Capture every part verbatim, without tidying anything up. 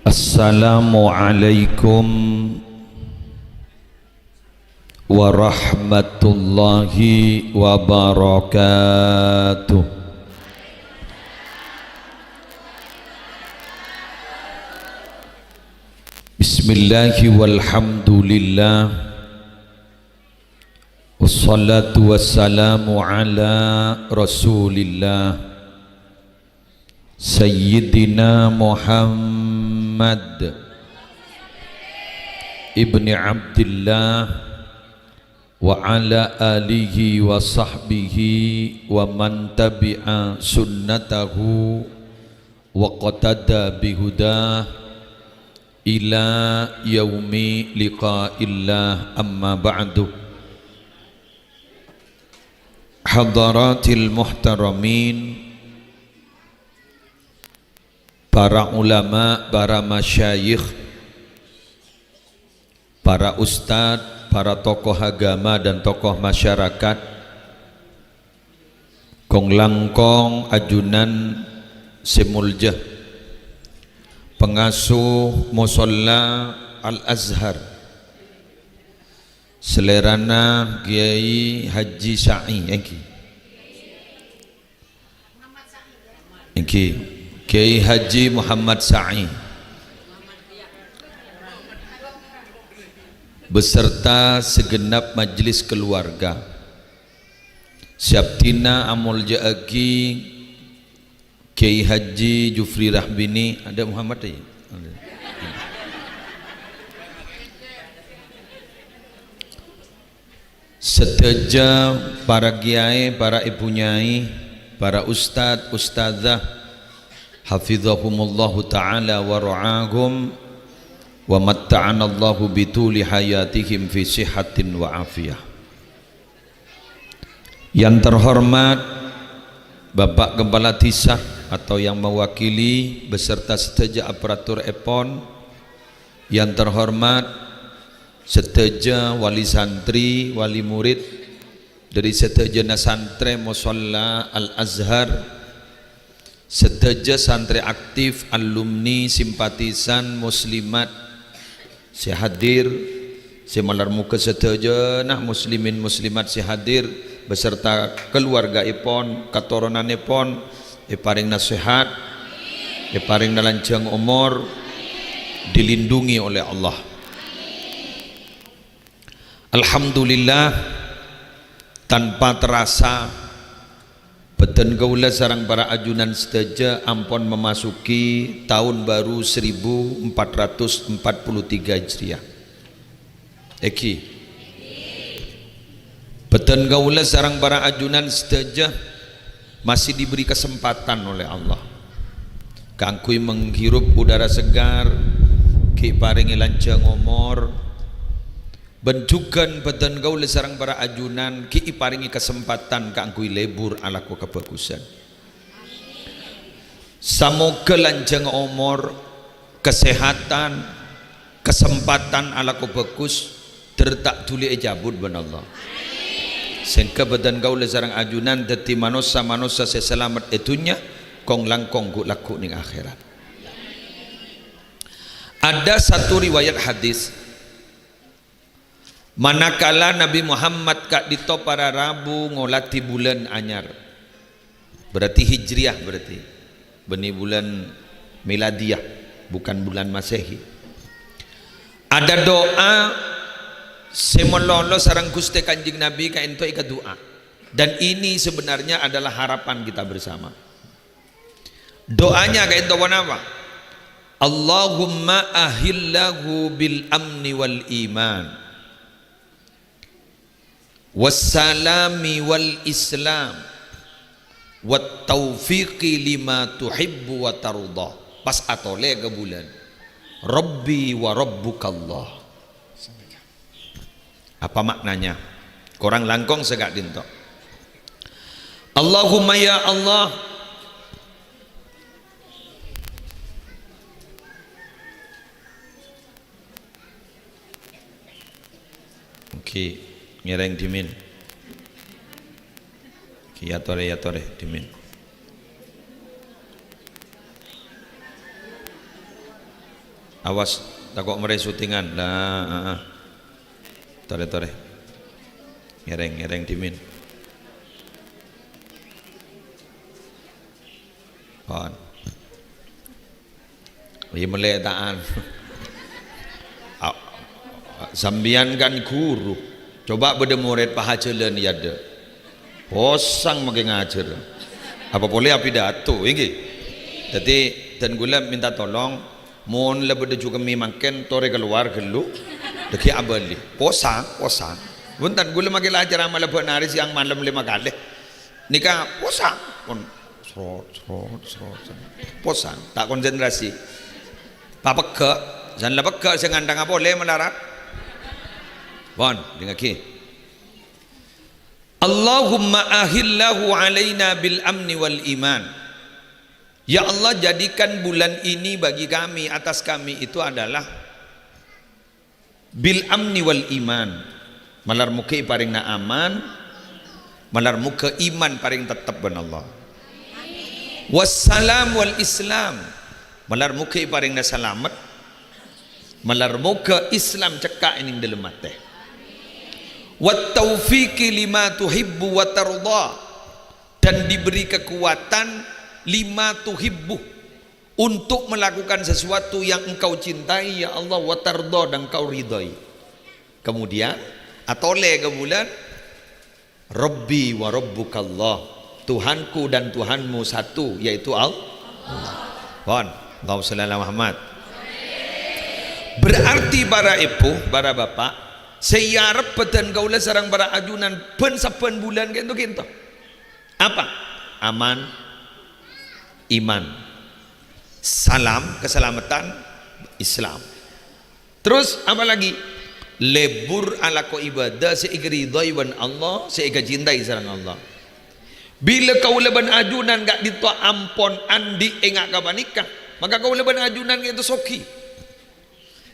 Assalamualaikum warahmatullahi wabarakatuh. Bismillahi walhamdulillah. Wassalatu wassalamu ala Rasulillah, Sayyidina Muhammad ibni Abdillah, wa ala alihi wa sahbihi wa man tabi'a sunnatahu waqtada bihudah ila yaumi liqa'illah, amma ba'du. Hadaratil muhtaramin, para ulama, para masyayikh, para ustad, para tokoh agama dan tokoh masyarakat, kong-langkong ajunan sè molja, pangasuh Musholla Al-Azhar, salèrana Kiai Haji Sa'i, èngghi. Èngghi, Kiai Haji Muhammad Sa'i, beserta segenap majelis keluarga. Sè abdhina amolja'aghi Kiai Haji Jufri Rahbini, ada Muhammad ya? Ada. Sadhâjâ para kiai, para ibu nyai, para ustad, ustadzah, hafizahumullahu ta'ala wa ra'ahum, wa matta'anallahu bituli hayatihim fi sihatin wa afiyah. Yang terhormat Bapak Kepala Desa atau yang mewakili beserta sadhâjâ aparatur èpon, yang terhormat sadhâjâ wali santri, wali murid, dhâri sadhâjâna santrè Musholla Al-Azhar, sadhâjâ santrè aktif, alumni, simpatisan, muslimat sè hadir, sè malar moghâ sadhâjâna muslimin muslimat sè hadir beserta keluargaèpon, katoronanèpon, èparèngana sehat, èparèngana lanjhâng omor, dilindungi oleh Allah. Alhamdulillah, tanpa terasa, bâdân kaulâ sareng para ajunan sadhâjâ ampon memasuki taon baru seribu empat ratus empat puluh tiga Hijriah. Èngghi. Bâdân kaulâ sareng para ajunan sadhâjâ masih diberi kesempatan oleh Allah kaangghuy menghirup udara segar, ghi' èparèngè lanjhâng omor, bân jhughân bâdân kaulâ sareng para ajunan ghi' èparèngè kasempatan kaangghuy lebur alako kabhâghusân. Samoghâ lanjhâng omor, kasehatan, kasempatan alako bhâghus, dhâr ta' dhuli ècabut bân Allah. Sèngghâ bâdân kaulâ sareng ajunan dhâddhi manossa-manossa sè salamet è dhunnya, kong-langkong ghu'-lagghu' neng akhèrat. Ada satu riwayat hadis, manakala Nabi Muhammad ka'dinto para rabu ngoladhi bulân anyar, berarti Hijriyah, berarti bânnè bulân Miladiyah, bukan bulan Masehi. Ada doa sè malolo sareng Ghustè Kanjeng Nabi ka'dinto èkadu'a. Dan ini sebenarnya adalah harapan kita bersama. Doanya ka'dinto ponapa? "Allahumma ahillahu bil amni wal iman, wassalami wal islam, wat taufiqi lima tuhibbu wa tardha." Pas atolè ka bulân. "Rabbi wa rabbukallah." Apa maknanya? Korang langkong sè ka'dinto. Allahumma, ya Allah. Oke, ngèrèng dhimèn. Oke, ya torè, ya torè, dhimèn. Awas, tako' marè syutingan. Lah, heeh. Torè, torè. Ngèrèng, ngèrèng dhimèn. Pon. Iyâ, mellè ta'an. A-, sampèyan kan ghuru. Coba bâdâ morèd pahajhâlân è adâ'. Posang makè ngajhâr. Apa polè apidato, ènggi? Dhâddhi, dân kaulâ minta tolong, mon la bâdâ jhughâmmè mangkèn, torè kalowar ghâllu, dhâggi' abâli. Posang, posang. Bhunten, kaulâ makè la acara malem bân arè sèyang malem lèma kalè. Nèka posang, pon srot, srot, srot, srot. Posang, ta' konsentrasi. Papegghâ', san la pegghâ' sè ngantanga polè malarat. Pon, dhingngaghi. Allahumma ahillahu alaina bil amni wal iman. Ya Allah, jadikan bulan ini bagi kami, atas kami itu adalah bil amni wal iman. Malar moghâ èparèngana aman, malar moghâ iman parèng tettep bân Allah. Wassalam wal Islam. Malar moghâ èparèngana salamet, malar moghâ Islam cekka' è neng dâlem atè. Wat taufiqi lima tuhibbu wa tardha. Dan diberi kekuatan lima tuhibbu, untuk melakukan sesuatu yang engkau cintai, ya Allah, wa tardha, dan engkau ridhai. Kemudian, atolè ka bulân, Rabbi wa Rabbukallah, Tuhanku dan Tuhanmu satu, yaitu Al-, Allah. Pon, Allahumma shalli ala Muhammad. Berarti para èbhu, para bapa', sè èarep bâdân kaulâ sareng para ajunan bân-sabbhân bulân ka'dinto-ka'dinto. Apa? Aman, iman. Salam, keselamatan, Islam. Terros, apa lagi? Lebur alako ibadah sè èkaridhoi bân Allah, sè èkacintai sareng Allah. Bilâ kaulâ bân ajunan ka'dinto ampon andi' enga' ka panèka, maka kaulâ bân ajunan ka'dinto soghi.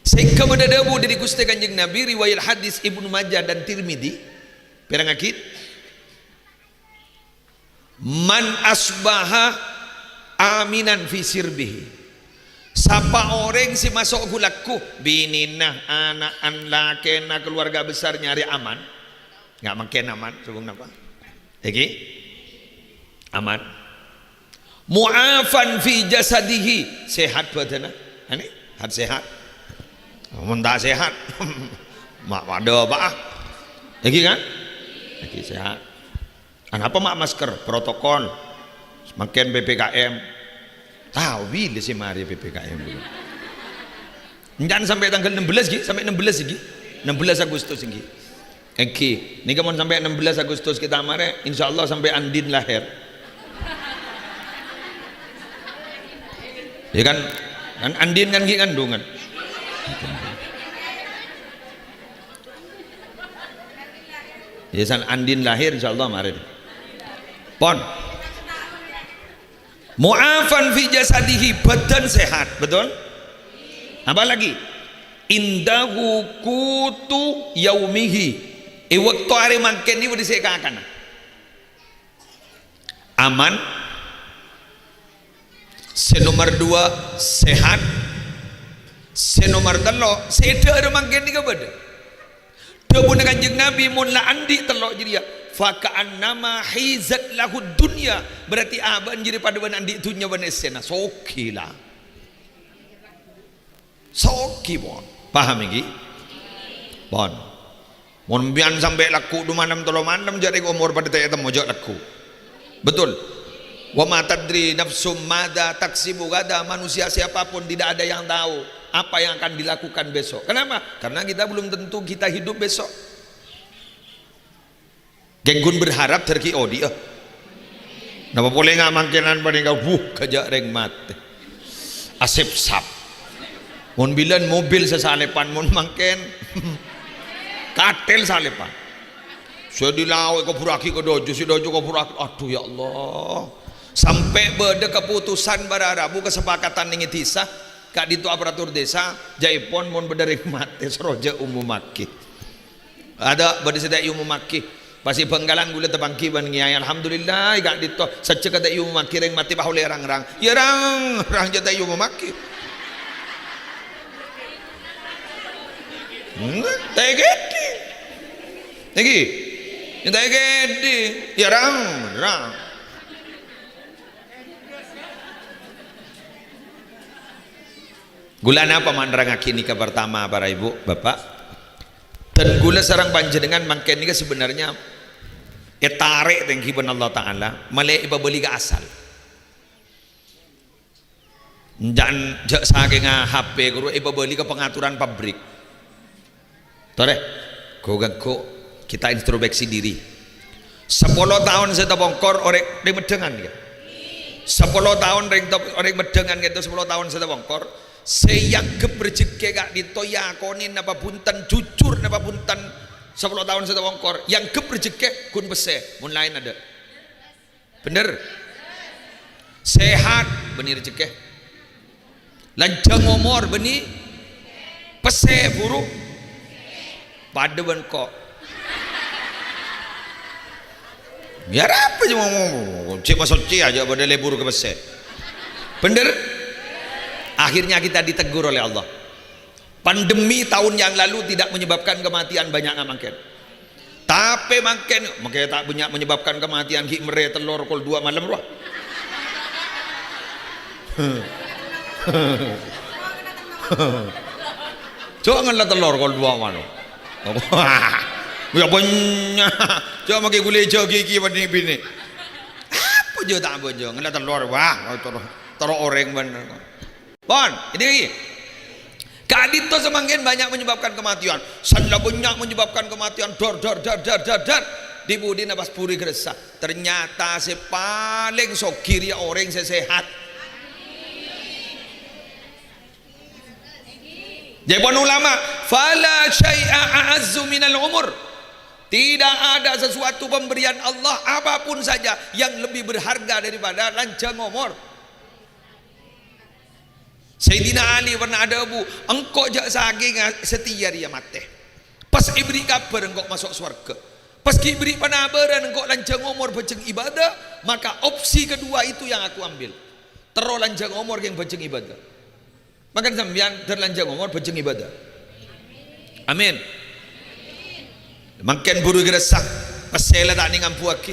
Sehingga bâdâ dhâbu dâri Ghustè Kanjeng Nabi, riwayat hadis Ibnu Majah dan Tirmidzi, pèrengngaghi, "Man asbaha aminan fi sirbihi." Sapa orèng sè maso' ghu-lagghu, binèna, ana'na, lakèna, keluarga besar nyarè aman. Nga' mangkèn aman, sobung napa? Ènggi? Aman. Mu'afan fi jasadihi, sehat badanna. Anè, hat sehat. Mon ta' sehat, ma' padâ apa? Ènggi kan? Ènggi sehat. Anapa ma' masker? Protokol. Mangkèn P P K M. Tao bilâ sè marè P P K M. Èncan sampè' tangghâl ennem belas, ghi? Sampè' ennem belas, ghi? Ennem belas Agustus, ghi? Ènggi. Nèka mon sampè' ennem belas Agustus kita marè, insyaallah sampè' Andin lahir. Ya kan? Kan Andin kan ghi' kandungan. Ya, san Andin lahir, insyaallah marè. Pon. Mu'afan fi jasadihi, badan sehat, betul? Apa lagi? Indahu qutu yaumihi. È bâkto arè mangkèn nèko bâdâ sè èkakana. Aman. Sè nomer dua, sehat. Sè nomer tello', sè dhâ'âr mangkèn nèka bâdâ. Dhâbuna Kanjeng Nabi, "Mon la andi' tello' jârèya, fa ka'annama hizat lahud dunya." Berarti abâ'na jârèya padâ bân andi' dhunnya bân essèna. Soghi la. Soghi, pon. Paham, ènggi? Pon. Mon sampèyan sampè' lagghu' du malem tello malem, jâ' rèng omor padâ ta' ètemmo, jâ' lagghu'. Betul? "Wa ma tadri nafsum madza taksibu ghada." Manusia siapapun tidak ada yang tahu apa yang akan dilakukan besok. Kenapa? Karena kita belum tentu kita hidup besok. Kèng ghun berharap dhâr ghi' odi'â. Napa polè nga' mangkènan panèka, wuh, ghâjâ' rèng matè. Asèp-sap. Mon bilân mobil sè salèpan, mon mangkèn katèl salèpan. Sè di lao' èkobhurraghi ka dâjâ, sè dâjâ kobhurraghi. Aduh, ya Allah. Sampè' bâdâ kaputusan bârâ' rabu, kasepakatan nèng è dhisa, ka'dinto aparatur dhisa, jâ' èpon mon bâdâ rèng matè, soro jâ' umummaghi. Adâ' bâdâ sè ta' èomommaghi. Pas è Bhângkalan ghulâ tapangghi bân ngèyaè, alhamdulillah, ka'dinto sajjhegghâ ta' èomommaghi, rèng matè pas ollè rang-rang. Yâ rang-rang jâ' ta' èomommaghi. Hmm, ta' èkèdhing. Nèkè? Ta' èkèdhing. Ya, rang, rang. Ghulâ napa manerrangngaghi nèka partama, para ibu, bapak? Dan ghulâ sareng panjhennengngan mangkèn nèka sebenarnya ètarè' tèngghi bân Allah Ta'ala, malè èpabâli ka asal. Jhân, jhâ' sakènga H P ghuru èpabâli ka pangatoran pabrik. Torè, ghu-, ghu-, kita introspeksi diri. Sapolo taon sè tapongkor orèng, orèng Meddhângan, ya. Sapolo taon orèng tap-, orèng Meddhângan ghâto sapolo taon sè tapongkor. Sè èangghep rejekkè ka'dinto èakonè napa bhunten, jujur napa bhunten, sapolo taon sè tapongkor. Èangghep rejekkè ghun pèssè, mon laèn adâ'. Bhender? Sehat, bânnè rejekkè. Lanjhâng omor, bânnè pèssè, buru. Padâ bân ko-, ya, arapa cè' ngomong, cè' masoccè aja padâ lebur ka pèssè. Bhender? Akhirnya kita ditegur oleh Allah. Pandemi tahun yang lalu tidak menyebabkan kematian banyak, nggak mangkèn. Tapè mangkèn, mangkèn ta' bânnya' menyebabkan kematian, ghi' mèrrè tellor kol dua malem, rowa. Jhâ' ngella tellor kol dua malem. Ya bânnya'. Jhâ' mangkèn ghulâ jâgâ ghi' bânnè binè. Apa jhâ' ta' bânnya' ngella tellor, wah, terro, terro orèng bân. Pon, ini lagi. Ka'dinto samangkèn banyak menyebabkan kematian. Sella bânnya' menyebabkan kematian. Dor, dor, dor, dor, dor, dor. Di-budina pas buru èkarassa. Ternyata sè palèng soghi rèya orèng sè sehat. Jhâ' pon ulama, "Fala syai'a a'azzu minal umur." Tidak ada sesuatu pemberian Allah apapun saja yang lebih berharga daripada lanjhâng omor. Sayyidina Ali pernah adhâbu, "Engko' jhâ' sakènga satèya rèya matè. Pas èberri' kabhâr engko' maso' sowarghâ. Pas ghi' èberri' panabârân engko' lanjhâng omor bhâjheng ibadah, maka opsi kedua itu yang aku ambil. Terro lanjhâng omor kèng bhâjheng ibadah." Mangkèn sampèyan dhâr lanjhâng omor bhâjheng ibadah. Amin. Mangkèn buru èkarassa, pèssè la ta' nèng ambuwâghi.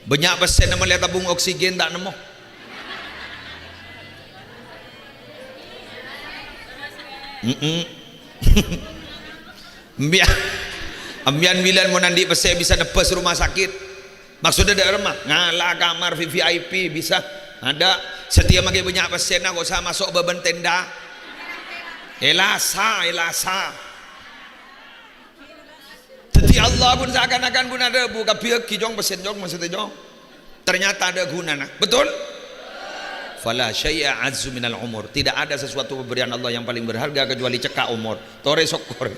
Bânnya' pèssèna malè tabung oksigen ta' nemmo. Mm-mm. Empèyan, empèyan bilân mon andi' pèssè bisa nebbhâs rumah sakit. Maksodda dâ' remma, ngala' kamar V V I P bisa. Adâ', satèya makè bânnya' pèssèna, ko' sa maso' bâbân tenda. Èlasa, èlasa. Dhâddhi Allah pon seakan-akan ghun adhâbu, "Kabbhiyâghi, Cong, pèssèna, Cong, maksodda, Cong." Ternyata adâ' ghunana. Betul? "Fala syai'a a'azzu minal umur." Tidak ada sesuatu pemberian Allah yang paling berharga kecuali cekka' omor. Torè sokkor.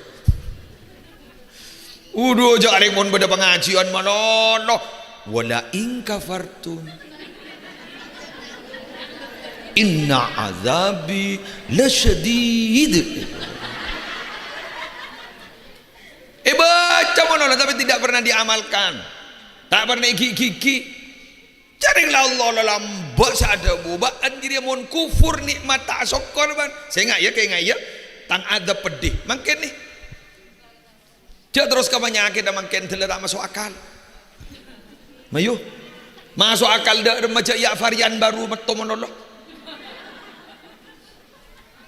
Udhu, jhâ' rèng mon bâdâ pangajiyân malolo. "Wala in kafartum inna adzabi lasyadid." Èbâca malolo, tapi tidak pernah diamalkan. Ta' pernah èghi'-ghighi'. Jhâ' rèng la Allah la lambâ' sè adhâbu, "Bâ'ân jârèya mon kufur nè'mat ta' asokkor, bân." Sènga', yâ, kènga', yâ. Tang adzâb peddhi. Mangkèn, nè. Jhâ' terros ka panyakèdda mangkèn dâlla ta' maso' akal. Mayu. Maso' akal dâ' remma jhâ' yâ varian baru metto malolo.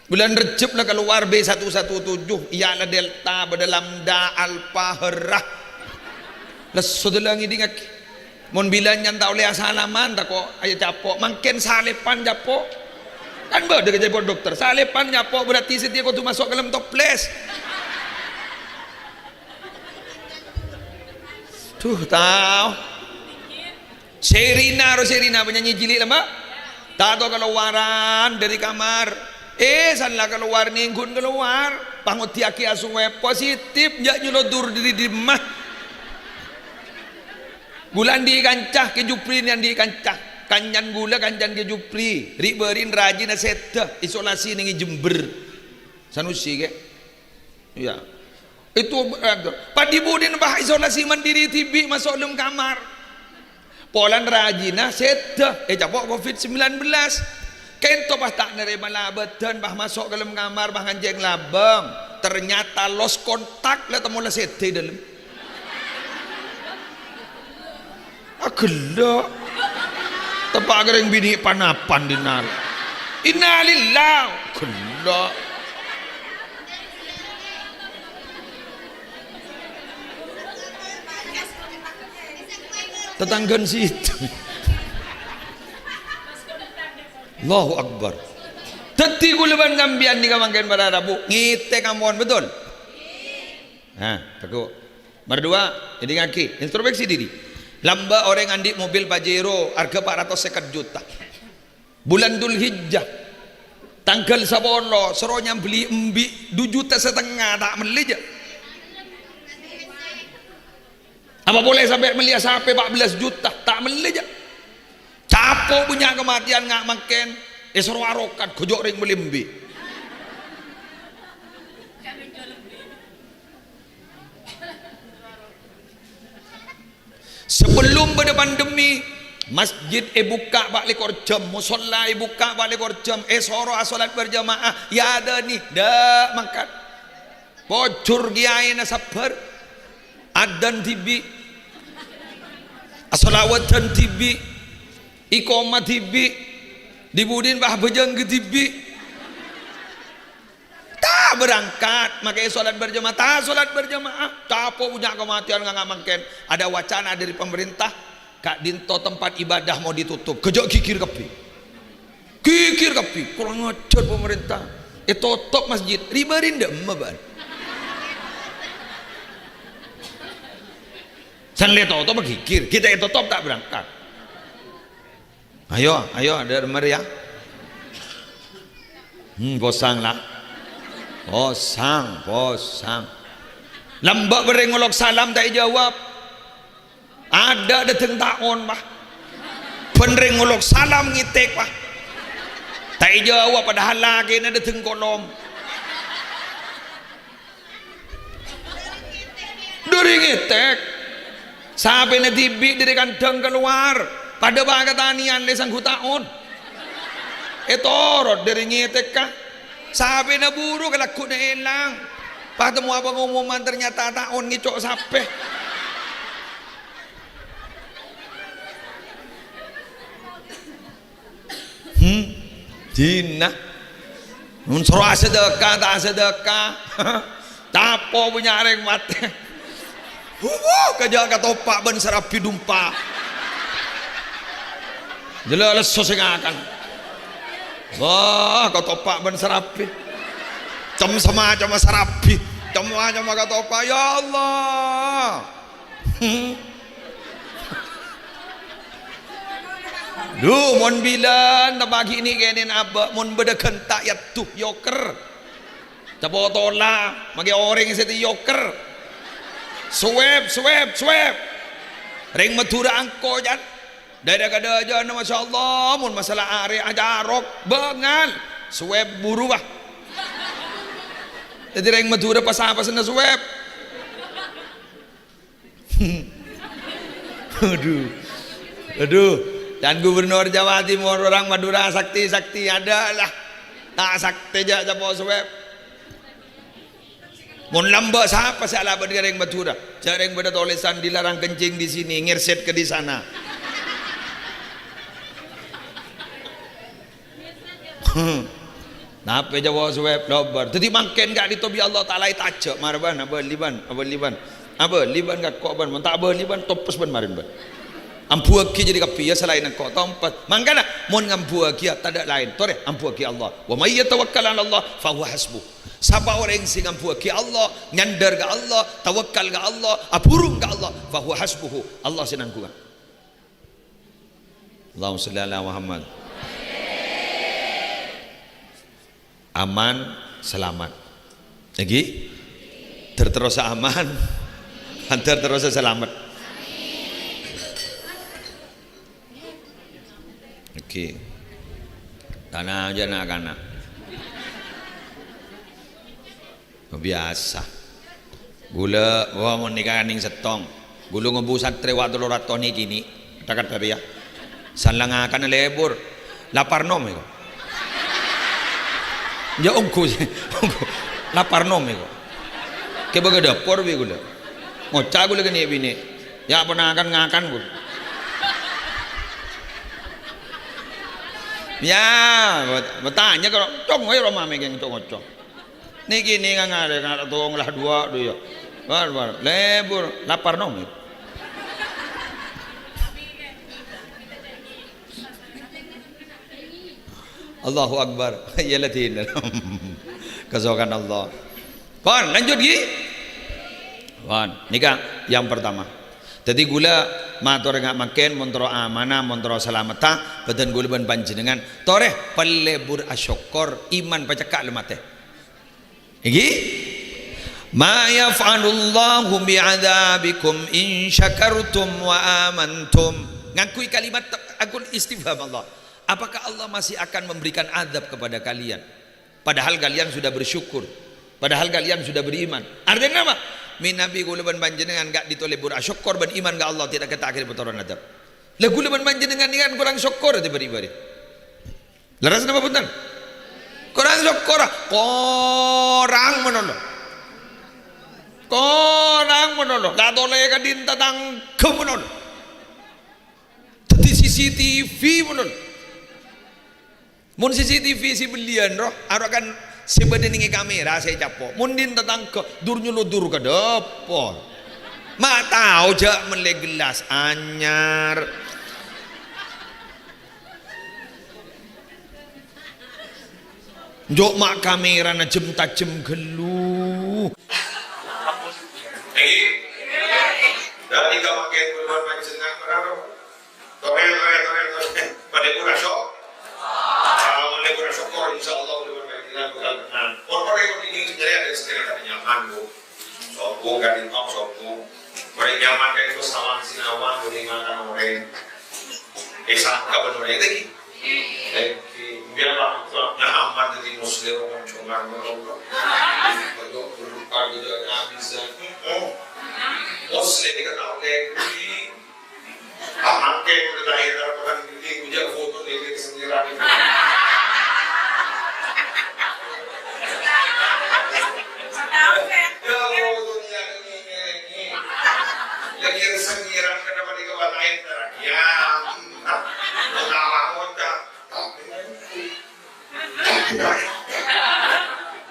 Bulân Rejjeb la kalowar B satu satu tujuh, iyâ la Delta, bâdâ Lambda, Alpha, Hera. Lesso dâlla ngèdingngaghi. Mon bilân nyanta ollè asalaman, tako' ayo capo', mangkèn salèpan capo'. Kan bâdâ kajhâbhâ dokter, salèpan nyapo' berarti satèya kodhu maso' ka dâlem toples. Duh, tao. Sherina, ro Sherina, penyanyi cilik lamba'. Ta' tao kalowaran dâri kamar. Eh, san la kalowar, nèng ghun kalowar. Pangoddhiyâghi asowè, positif, jhâ' nyolodor dâri dimma. Ghulâ andi' kanca, Kè Jupri nè andi' kanca. Kancana ghulâ, kancana Kè Jupri. Ri'-bâri'na rajina sèdhâ, isolasi nèng è Jember. Sanusi, Kè. Iyâ. Itu, eh, padhi budina, Pak, isolasi mandiri dhibi' maso' dâlem kamar. Polana rajina sèdhâ, ècapo' covid sembilan belas. Kento pas ta' narèma labâdhân, pas maso' ka dâlem kamar, pas ngancèng labâng. Ternyata lost contact, la temmo la sèdhâ è dâlem. Ah, ghellâ'. Teppa' ka rèng binè' panapan dinna'. Innalillah. Ghellâ'. Tatangghâna sèdhâ. Allahu Akbar. Dhâddhi kaulâ bân sampèyan nèka mangkèn para rabu ngètèk ampon, betul? Nah, tako'. Nomor dua, èdingngaghi, introspeksi diri. Lambâ' orèng andi' mobil Pajero arghâ pa' ratos sèket juta. Bulân Dzulhijjah, tangghâl sapolo, soro nyambelli embi' du juta satengnga, ta' mellè, jâ'. Apa polè sampè' mellèya sapè pa' bellâs juta, ta' mellè, jâ'. Capo' bânnya' kamatèyan nga' mangkèn, èsoro arokan, ghâjâ' orèng mellè embi'. Sabellunna bâdâ pandemi, masjid èbukka' pa' lèkor jam, mosolla èbukka' pa' lèkor jam, èsoro asholat berjamaah, èadhâni, dâ' mangkat. Pojhur kèyaèna sabbhâr. Adzan dhibi'. Asholawatan dhibi'. Iqamah dhibi'. Dhi-budhina pas abhâjâng dhibi'. Ta' berangkat, makè sholat berjamaah, ta' sholat berjamaah. Capo' bânnya' kamatèyan nga' mangkèn. Ada wacana dari pemerintah, ka'dinto tempat ibadah mau ditutup. Ghâjâ' ghighir kabbhi. Ghighir kabbhi, kurang ajar pemerintah. Ètotop masjid, ribâ rèndhâmma bân. San lè totop ghighir, kita ètotop ta' berangkat. Ayo, ayo, ada mari ya. Hmm, posang la. Posang, posang. Lambâ' bâreng ngolok salam ta' èjâwâb. Adâ' dâteng taon, Pak. Bân rèng ngolok salam ngètèk, Pak. Ta' èjâwâb padahal lakèna dâteng kolom. Dâri ngètèk. Sapèna dhibi' dâri kandhâng kalowar. Padâ pakatanèyan lè sangghu taon. Ètorot dâri ngètèk, ka. Sapèna buru kalagghu'na èlang. Pas temmo apa ngomoman ternyata taon ngèco' sapè. Hmm. Dinah. Mon soro asadâka, ta' asadâka. Tapo' bânnya' rèng matè. Wuwu, kajâ' katopa' bân sarabi dumpa. Jâ la lesso sè ngakan. Wah, katopa' bân sarabi. Cem sama cema sarabi. Cema cema katopa'. Ya Allah. Dhu, mon bilân, ta' paghi' nè' kènè'en abâ', mon bâdâ ghânta' èyaddu, èoker. Capo' tola, makè orèng sè èoker. Swab, swab, swab. Rèng Madhurâ angko, jân. Dâri kadhâjâna, masyaallah, mon masalah arè acarok, bângal. Swab buru, wah. Dhâddhi rèng Madhurâ pas-apasanna swab. Aduh. Aduh. Dan gubernur Jawa Timur orang Madura sakti-sakti ada lah. Ta' sakti jâ' capo' swab. Mon lambâ' sapa sè alabât ka rèng Madhurâ? Jâ' rèng bâdâ tolèsan dilarang kencing di sini, ngerset ke di sana. Napè capo' swab lobâr. Dhâddhi mangkèn ka'dinto bi' Allah Ta'ala ètajâ'. Mara bân, abâli bân, abâli bân. Abâli bân kakko' bân. Mon ta' abâli bân, topes bân marèn bân. Ambuwâghi jârèya kabbhi, ya, salaèn engko', topes. Mangkana, mon ngambuwâghi, ya, tadâ' laèn. Torè, ambuwâghi Allah. "Wa may yatawakkal 'alallah fa huwa hasbuh." Sapa orèng sè ngambuwâghi Allah, nyandhâr ka Allah, tawakkal ka Allah, abhurung ka Allah, fa huwa hasbuhu. Allah sè nangghungnga. Allahumma shalli ala Muhammad. Aman, selamat. Èngghi? Ter-terrosa aman, ter-terrosa selamat. Èngghi. Tana aja na'-kana'. Biyasa. Ghulâ, wah, mon nèka kènèng sèttong. Ghulâ ngobu santrè wa' tello ratos nè' kènè'. Dhâkat dhâriyâ. San la ngakan lebur. Lapar nom èko. Ya, ongghu sih. Ongghu. Lapar nom kok. Kè bâgâ dâpor bi' ghulâ. Ngoca' ghulâ kènè' binè'. Ya, ponakan ngakan, Bu. Ya, bertanya kalau cong, ayo, Roma, mèkèng cong-cong. Nèkè nèng ngarè, ngarè tong lah dua, dua, ya. Wah, wah, lebur, lapar nom. Allahu Akbar. Ya ladin. Kasokan Allah. Pon, lanjut, Gi. Pon, nèka yang pertama. Dhâddhi ghulâ mator nga' mangkèn, mon terro amanah, mon terro salametta, bhâdhân ghulâ bân panjhennengan. Torè, pellè bur asokkor, iman pacekka' la matè. Ènggi? "Ma yaf'alullahu bi'adzabikum in syakartum wa amantum." Ngangghuy kalimat te-, ngangghuy istifham Allah. "Apakah Allah masih akan memberikan azab kepada kalian? Padahal kalian sudah bersyukur. Padahal kalian sudah beriman." Artèna napa? Mènabi ghulâ bân panjhennengan ga' ditolè bur asokkor bân iman ka Allah, tidak kita akhir petoron azab. Lah ghulâ bân panjhennengan nèka kan korang sokkor, bâri'-bâri'. Lerres napa bhunten? Korang sokkor, korang manono. Korang manono. La tolè ka din tatangghâ manono. Dhâddhi C C T V manono. Mon C C T V sè belliyân, roh, aro kan sè bâdâ nèng kamera sè ècapo'. Mon din tatangghâ, dur nyolodur ka dâpor. Ma' tao jhâ' mellè gellas anyar. Njo' ma' kamerana jem-tajem ghâllu. Ènggi? Dhâddhi ka mangkèn bulân panjhennengan mara, torè, torè, torè, torè. Padâ pura sok. Ah, padâ pura sokkor, insyaallah, bulân panjhennengan bhâkal mennang. Mon orèng kondisi jârèya ada sekitar nyaman, Bu. Sombong kan, sombong. Orèng nyaman kan, itu sama sinawan, boleh makan orèng. Eh, sangka bân orèng lagi. Eh, biar lah, nyaman jadi muslim, orang cuma ngomong. Kalau berlupa gitu, nggak bisa. Oh, muslim itu tahu kayak gini. Paham kayak berlahir orang gede, punya foto dia kayak sendiri. Ya, fotonya ini, ini. Lagi sendiri, kenapa dikawatain? Ya, entah. Entah, entah.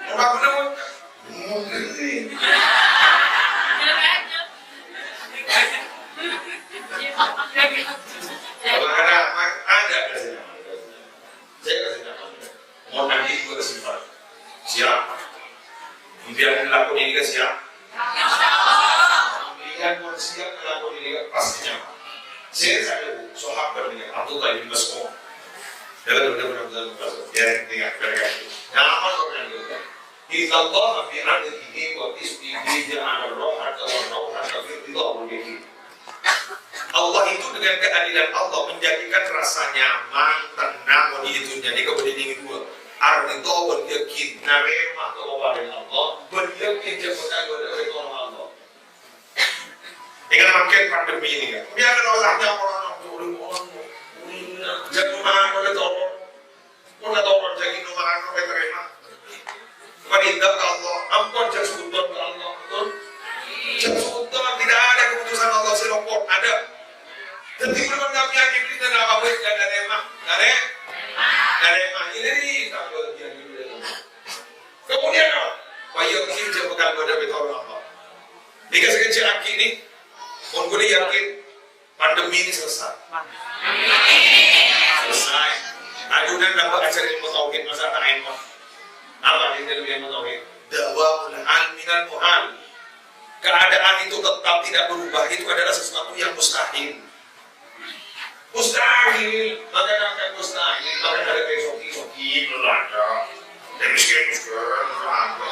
Orang bener. Kalau ada, ada, ada sih. Saya kasih nama. Mon andi' dua sifat. Siap. Impian lakoni ini siap. Impian mon siap lakoni ini pasti nyaman. Saya satu sahabat ini, Abdullah bin Mas'ud. Dalam benar-benar Abdullah bin Mas'ud. Ya, ingat, ingat. Nyaman orang itu. Innallaha fi 'adlihi wa qistihi ja'ala ar-rahata war-rauhata fi ridha wal yaqin. Allah itu dengan keadilan Allah menjadikan rasa nyaman, tenang, di itu jadi kemudian yang kedua. Ar-ridha wal yaqin, narèma kepadasan Allah, bân yakin jhâ' bhâkal bâdâ pertolongan Allah. Ingat mangkèn pandemi ini kan. Biar Allah nyamar orang turun orang. Jangan mana oleh tolong. Mon la tolong jhâ' ngènom mangan orèng tarèma. Perintah ka Allah, ampon jhâ' suton ka Allah, betul? Jhâ' suton, tidak ada keputusan Allah sè lopot, ada. Dhâddhi, mon sampeyan diberi dan apa baik dan narèma, narè-, narèma, ini nih, tak bagian dulu dari Allah. Kemudian apa? Wa yakin jhâ' bhâkal bâdâ pertolongan Allah. Tiga sekejap lagi nih, mon ghulâ yakin, Pandemi ini selesai. Selesai. Ajunan nambah ajar ilmu tauhid, masa tak ilmu. Apa yang dalam ilmu tauhid? Dawamul hal minal muhal. Keadaan itu tetap tidak berubah. Itu adalah sesuatu yang mustahil. Mustahil. Maka akan mustahil. Maka ada kayak soki-soki, belanda. Ya miskin, miskin, belanda.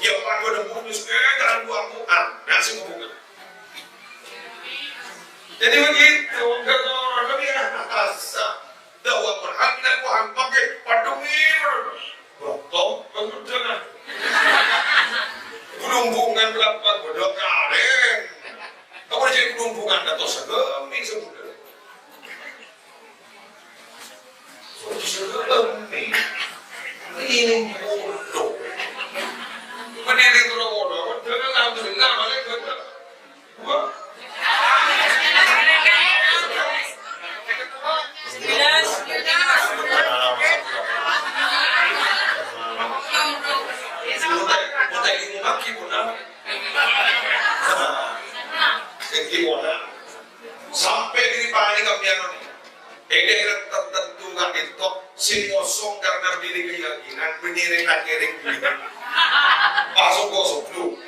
Ya, Pak, udah miskin, jangan buang-buang. Nah, sih bukan. Jadi begitu, enggak orang lebih rasa. Bahwa berhak dan Tuhan pakai pandemi. Botong, pengudana. Gunung bunga berapa bodoh karen. Apa jadi gunung bunga atau segemi semudah. Sudah segemi. Ini polo. Meneleng polo-polo. Dengan alhamdulillah, balik bener. Wah. Utai, utai ini maki pun apa? Ini pun apa? Sampè' dhâri panèka, piyanona. È dhâèra tartanto ka'dinto sè ngosong karna bâdâ kayakinan bânnè rèng-langngèrèng bâdâ. Pas soko soblu.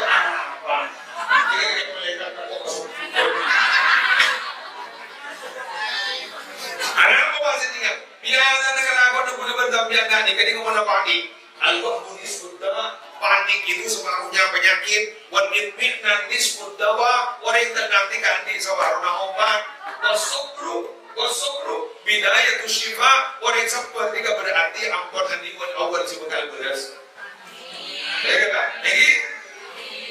Apa? Kira-kira malaikat kok soblu. Ana apa bahasa dia? Biasa na kalakowan guna bân sampèyan tadi, kadi ngomong apa lagi? Al-wahmu nisfud dawa, panik itu separuhnya penyakit. Wal itmi'nan nisfud dawa, orèng tenang nèka andi' saparona obat. Wasabru, wasabru bidayatu syifa, orèng sabbhâr nèka berarti ampon andi' wal awal sè bhâkal bârâs. Ya kan? Lagi?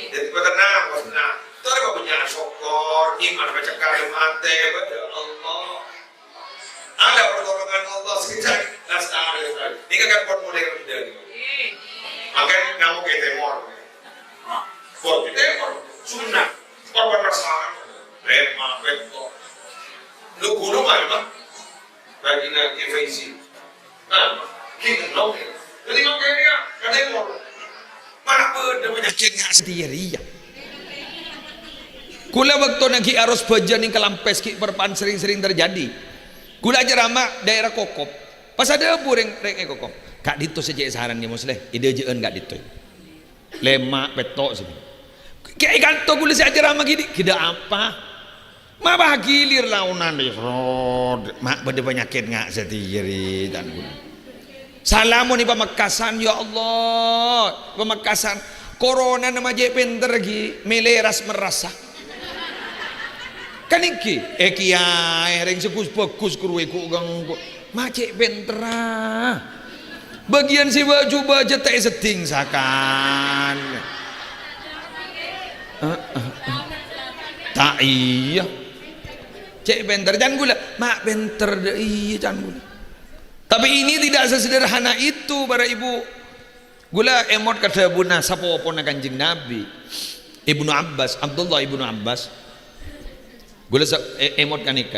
Jadi, tenang, tenang. Terus apa punya syukur, iman, baca kalim ate, pada Allah. Ada pertolongan Allah sekejap, lestari, lestari. Ini kan pon mulai kerja nih. Makanya kamu ke timur. Pon ke timur, sunnah. Korban perasaan. Rema, beto. Lu gunung aja, Pak. Bagi nanti Faizi. Nah, gini, oke. Jadi makanya ke timur. Mana beda banyak cengak sendiri ya. Kaulâ bâkto naghi' aros bâjâ neng Kalampès ghi' parpa'an sering-sering terjadi. Kaulâ acaramah daerah Kokop. Pas adhâbu rèng, rèng è Kokop. "Ka'dinto sè cè' saran, yâ, Musleh. È dâjâ'ân ka'dinto." Lèma' pètto' sè. Kè è kanto kaulâ sè acaramah ghi' dhi', ghi' dâ' apa? Ma' bâgi lir laonan, yâ, srod. Ma' bâdâ panyakèt nga' satèya rè, can kaulâ. Salamon è Pamekasan, ya Allah, Pamekasan. Koronana ma' cè' pènter ghi', mèlè ras-merrassa. Kan èngghi, eh, kiyaè, rèng sè gus-bhâghus kruwe ghu-, ganggu. Ma' cè' pènterra. Bâgiyân sè bâ-, jubâ jâ' ta' èseddhing sakan. Eh, eh, eh. Ta' iyâ. Cè' pènter, can kaulâ. Ma' pènter, dâ' iyâ, can kaulâ. Tapi ini tidak sesederhana itu, para ibu. Kaulâ èmot ka dhâbuna sapopona Kanjeng Nabi, Ibnu Abbas, Abdullah Ibnu Abbas. Kaulâ sa-, è-, èmot ghânèka.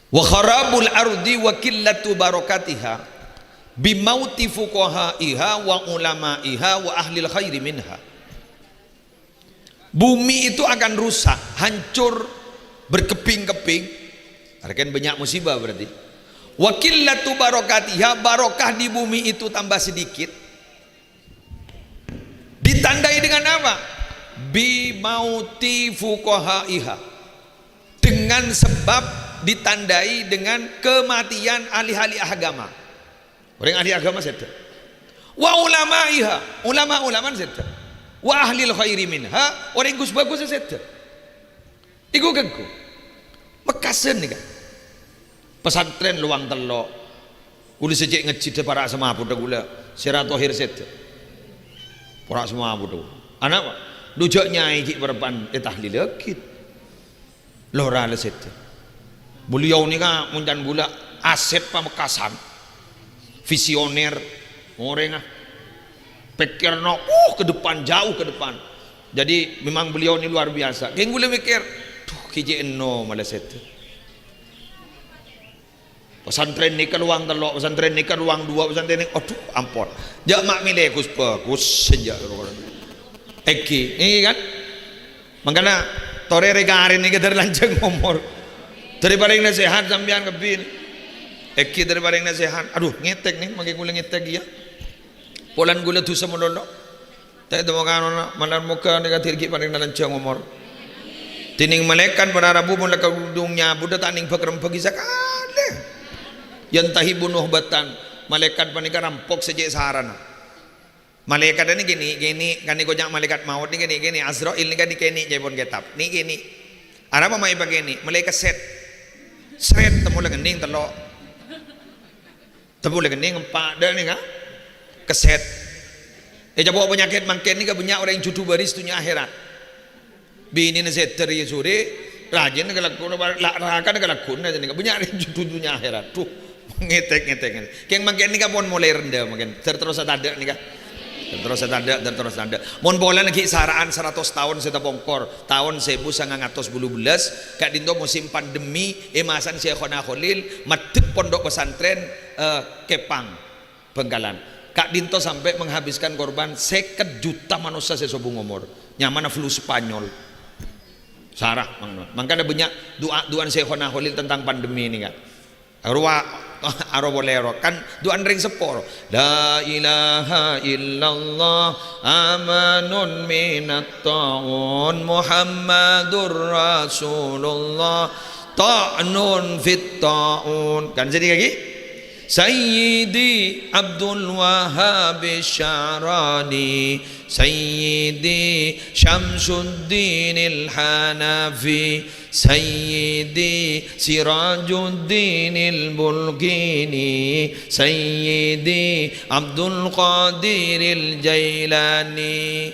"Wa kharabul ardi wa qillatu barakatiha bi mauti fuqahaiha wa ulamaiha wa ahlil khairi minha." Bumi itu akan rusak, hancur, berkeping-keping. Artinya banyak musibah berarti. "Wa qillatu barakatiha, barokah di bumi itu tambah sedikit." Ditandai dengan apa? "Bi mauti fuqahaiha." Dengan sebab ditandai dengan kematian ahli-ahli agama. Orèng ahli agama sèdhâ. "Wa ulamaiha, ulama-ulama sèdhâ. Wa ahlil khairi minha, orèng gus-bhâghus sèdhâ." Iku ghânggu. Mekkasan nèka. Pesantren Luwang Tello'. Kaulâ sè cè' ngajhi dâ' para' samaput dâ' kaulâ, Sera Thohir sèdhâ. Para' samaput dâ'. Ana' apa? Dhu jâ' nyaè ghi' parpa'an ètahlil ghi'. Lora la sèdhâ. Beliau nèka mon can kaulâ asèp Pamekasan. Visioner, orèng, ah. Pèkkèrna, uh, ke depan, jauh ke depan. Jadi, memang beliau ini luar biasa. Kèng kaulâ mèkkèr, "Duh, ghi' cè' enno' mala sèdhâ." Pesantren nèka Luwang Tello', pesantren nèka Luwang Duwâ', pesantren nèka, aduh, ampon. Jâ' ma' mèlè gus-bhâghus, jâ'. Èngghi, èngghi kan? Mangkana, torè rè-karè nèka dâri lanjhâng omor. Dâri parèng nasèhat sampèyan kabbhi. Èngghi dâri parèng nasèhat. Aduh, ngètèk nèng, mangkèn kaulâ ngètèk iyâ. Polana kaulâ dhusa malolo. Ta' ètemmo kanona, malar moghâ nèka dâri ghi' parèng lanjhâng omor. Dhinèng malaèkat para rabu mon la kadhung nyabudhâ ta' nèng bâk-rembâghi sakalè. Yantahibu nuhbatan, malaèkat panèka rampok sè cè' sarana. Malaèkat nèka nè'-kènè', kan nèko ca' malaèkat maot nèka nè'-kènè', Azrail nèka nè'-kènè' ca'èpon kètab. Nè'-kènè'. Arapa ma' èpakènè'? Malaèkat sèt. Srèt, temmo la ngennèng tello'. Temmo la ngennèng empa', dâ' nèka. Kesèt. È, ca'èpon panyakèt mangkèn nèka bânnya' orèng judhu bâris dhunnya akhèrat. Binèna sèdhâ rèya sorè, rajina kalagghuwân, la-, rakana kalagghuwân, nèka bânnya' orèng judhu dhunnya akhèrat. Duh, Ngètèk, ngètèk, ngètèk. Kèng mangkèn nèka pon molaè rendhâ mangkèn. Dâr terros tadâ' nèka. Dâr terros tadâ', dâr terros tadâ'. Mon polana ghi' sara'an saratos taon sè tapongkor, taon sèbu sangang atos bâllu bellâs, ka'dinto musim pandemi, è masana Syaikhona Kholil, maddhep pondhuk pesantren, eh, Kepang, Bangkalan. Ka'dinto sampè' menghabiskan korban sèket juta manossa sè sobung omor. Nyamana flu Spanyol. Sara, mangkana. Mangkana bânnya' du'a-, du'ana Syaikhona Kholil tentang pandemi nèka. Rowa, aro polè ro. Kan du'ana rèng seppo ro. La ilaha illallah, amanun minat ta'un, Muhammadur Rasulullah, ta'nun fit ta'un. Kan jadi lagi? Sayyidi Abdul Wahhab Sya'rani, Sayyidi Syamsuddin Al-Hanafi, Sayyidi Sirajuddin Al-Bulqini, Sayyidi Abdul Qadir Al-Jailani.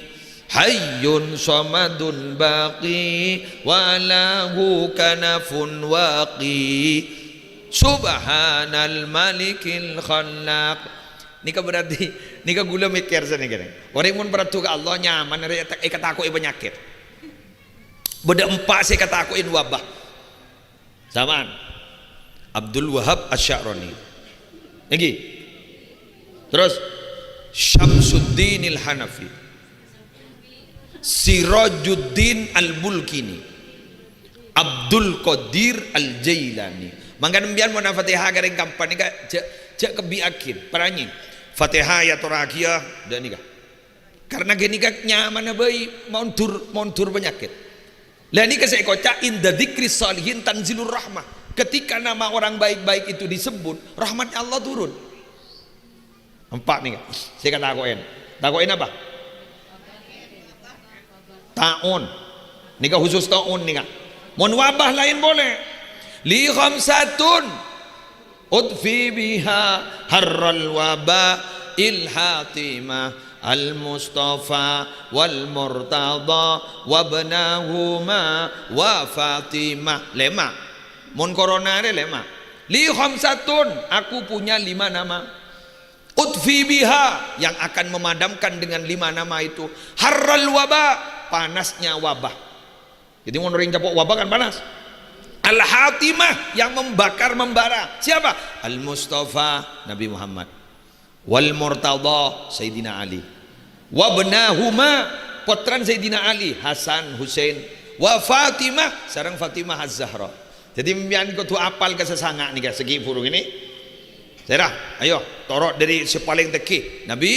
Hayyun samadun baqi wa lahu kanafun waqi. Subhanal malikil khallaq. Nèka berarti, nèka ghulâ mèkkèr sanèka. Orèng mon parlo ka Allah, nyamana rè èta-, èkatako'è panyakèt. Bâdâ empa' sè èkatako'è wabah. Sampèyan. Abdul Wahhab Asy-Sya'rani. Ènggi. Terros, Syamsuddin Al-Hanafi. Sirajuddin Al-Bulqini. Abdul Qadir Al-Jailani. Mangkana sampèyan mon Fatihah ka rèng kampana nèka jhâ', jhâ' kabbhi'aghi, paranyèng. Fatihah èyatorraghiyâ, dâ' nèka. Karena ghânèka nyamana bhâi mondur, mondur panyakèt. Lah nèka sè èkoca', "Inda dzikris shalihin tanzilur rahmah." Ketika nama orang baik-baik itu disebut, rahmatnya Allah turun. Empa' nèka. Sè èkatako'è. Tako'è napa? Ta'un. Nèka khusus ta'un nèka. Mon wabah laèn polè. Li khamsatun. Utfi biha harral waba il hatimah al Mustafa wal Murtada wabnahuma wa Fatimah. Lèma'. Mon corona rè lèma'. Li khamsatun, aku punya lima nama. Utfi biha, yang akan memadamkan dengan lima nama itu. Harral waba, panasnya wabah. Jadi, mon orèng capo' wabah kan panas. Al-Hatimah yang membakar membara. Siapa? Al-Mustafa, Nabi Muhammad. Wal Murtada, Sayyidina Ali. Wabnahuma, pottrana Sayyidina Ali, Hasan, Husain. Wa Fatimah, sareng Fatimah Az-Zahra. Jadi, sampèyan kodhu apal ka sè sanga' nèka, sè ghi' bhuru ngènè. Sèra, ayo, toro' dâri sè palèng tèngghi. Nabi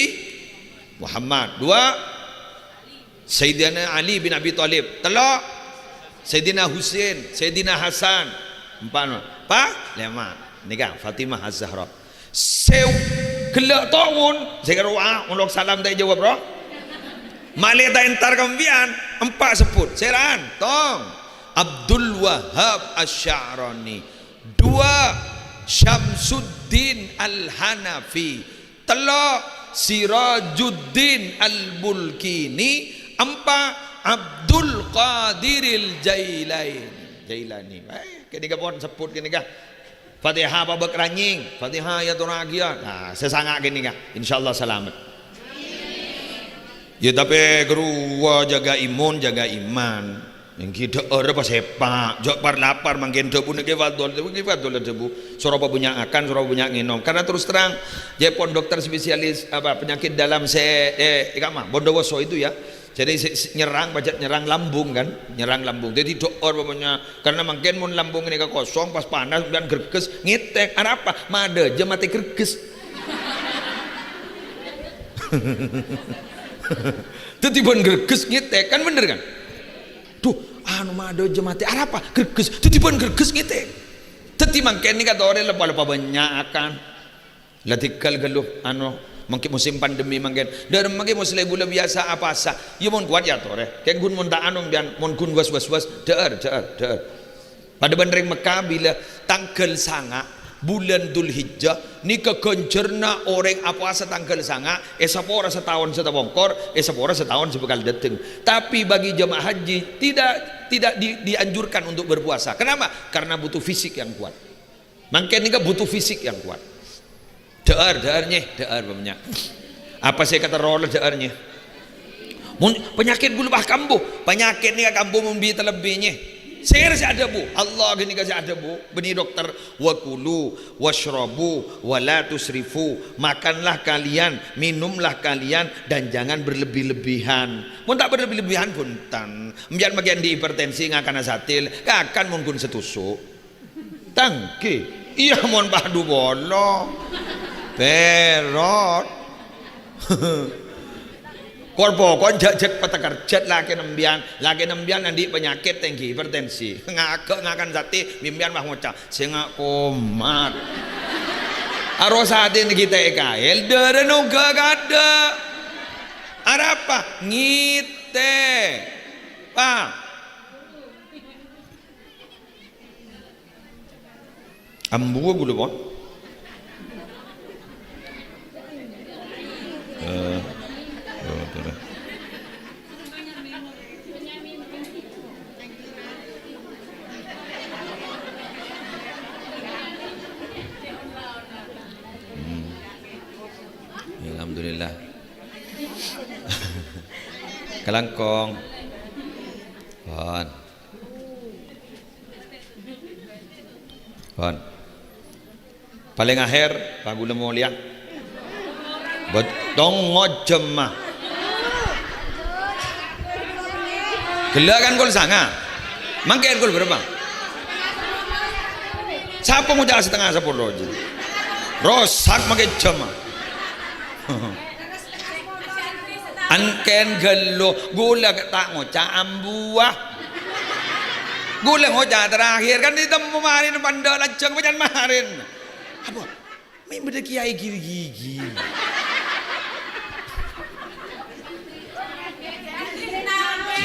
Muhammad. Dua, Sayyidina Ali bin Abi Thalib. Tello', Sayyidina Husain, Sayyidina Hasan. Empa', pa? Lèma'. Nèka, Fatimah Az-Zahra. Sè ghellâ' ta'un, sè karo, ah, olok salam ta' èjâwâb, ro. Malè ta' entar ka sampèyan, empa' sebbhut. Sèra'an, tong. Abdul Wahhab Asy-Sya'rani. Dua, Syamsuddin Al-Hanafi. Tello', Sirajuddin Al-Bulqini. Empa', Abdul Qadiril Jailain-, Jailani. Eh, ghânèka pon sebbhut ghânèka. Fatihah pabâk ranyèng, Fatihah èyatorraghiyâ. Nah, sè sanga' ghânèka, insyaallah salamet. Ya, tapè ghâruwa jâgâ imun, jâgâ iman. Ènggi dhâ'âr pas èpa', jhâ' par-lapar mangkèn dhâbuna Kè Fadl. Kè Fadl dhâbu, soro pabânnya'an akan, soro pabânnya' ngènom. Karena terus terang, jhâ' pon dokter spesialis apa, penyakit dalam sè, eh, kamma, bondowoso itu ya. Jadi sè, sè nyerang, pajhât nyerang lambung kan, nyerang lambung. Jadi dhâ'âr pokoknya, karena mangkèn mon lambung nèka kosong, pas panas, sampèyan greges, ngètèk. Arapa? Madâjâ matè greges. Dhâddhi bân greges ngètèk, kan bener kan? Duh, anu madâjâ matè, arapa? Greges. Dhâddhi bân greges ngètèk. Dhâddhi mangkèn nèka torè la-, la pabânnya'an. La dhigghâl ghâllu, anu, mangkèn musim pandemi mangkèn. Dhâ'âr mangkèn muslè ghulâ biyasa apowasa. Ya mon kowat ya torè. Kèng ghun mon ta' anu sampèyan, mon ghun was-was-was, dhâ'âr, dhâ'âr, dhâ'âr. Padâ bân rèng Mekkah bilâ tangghâl sanga' bulân Dzulhijjah, nèka ghânjhârânna orèng apowasa tangghâl sanga', èsapora sataon sè tapongkor, èsapora sataon sè bhâkal dâteng. Tapi bagi jemaah haji, tidak, tidak di-, dianjurkan untuk berpuasa. Kenapa? Karena butuh fisik yang kuat. Mangkèn nèka butuh fisik yang kuat. Dhâ'âr, dhâ'âr, nyè, dhâ'âr, bâ'na. Apa sè katerro la dhâ'âr, nyè? Mon panyakèt ghulâ pas kambu, panyakèt nèka kambu mon bi' talebbi, nyè. Sèra sè adhâbu, Allah ghânèka sè adhâbu, bânnè dokter, "Wa kulu, wasyrabu, wa la tusrifu." Makanlah kalian, minumlah kalian, dan jangan berlebih-lebihan. Mon ta' berlebih-lebihan, bhunten. Empèyan makè andi' hipertensi, ngakana satil, kakan mon ghun sè tusuk. Tangghi. Iyâ, mon pas du polo. Perot. Kor-pokor jhâ', jhâ' patakerjhât lakèna empèyan. Lakèna empèyan andi' panyakèt tèngghi hipertensi. Ngagâ' ngakan satè, bi' empèyan pas ngoca', "Sènga' komat." Aro satèna ghi' ta' èkaèl, dârâna ongghâ kaadâ'. Arapa? Ngètè. Wah. Ambuwâ ghulâ, pon. Eh, oh, terus. Hmm. Ya, alhamdulillah. Kalangkong. Pon. Pon. Palèng akhèr, panggulâ molèya. Bâ-, tong ngojâmma. Ghellâ' kan kol sanga. Mangkèn kol bârâmpa? Sapa ngoca' satengnga sapolo jâ? Rosak mangkèn jâmma. Angkèn ghâllu, ghulâ ta' ngoca' ambuwâ. Ghulâ ngoca' terakhir, kan ètemmo marèn pandâ' lajâng bâjâna marèn. Apa? Mè' bâdâ kèyaè giri-gigi.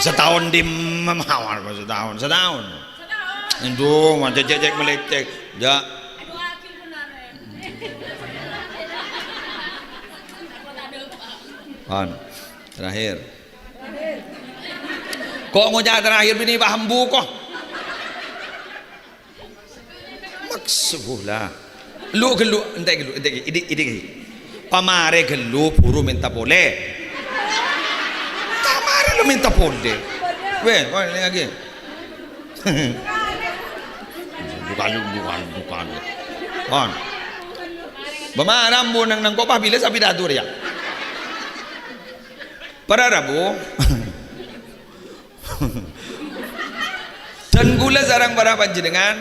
Sataon dimma mawar, sataon, sataon. Endu, ma cèk-cèk malècèk. Jâ'. Pon. Terakhir. Ko' ngoca' terakhir binè paham buko. Maksud la. Lu ghâllu, entè' ghâllu, entè' ghi, idi', idi' ghi. Pamarè ghâllu buru mènta polè. Ta' marè lu mènta polè. Wè, wè, lagi. Bukan, bukan, bukan. Pon. Bâ' mara ambu neng-neng ko' pas bilâ sapidato rèya. Para rabu. Dan ghulâ sareng para panjhennengngan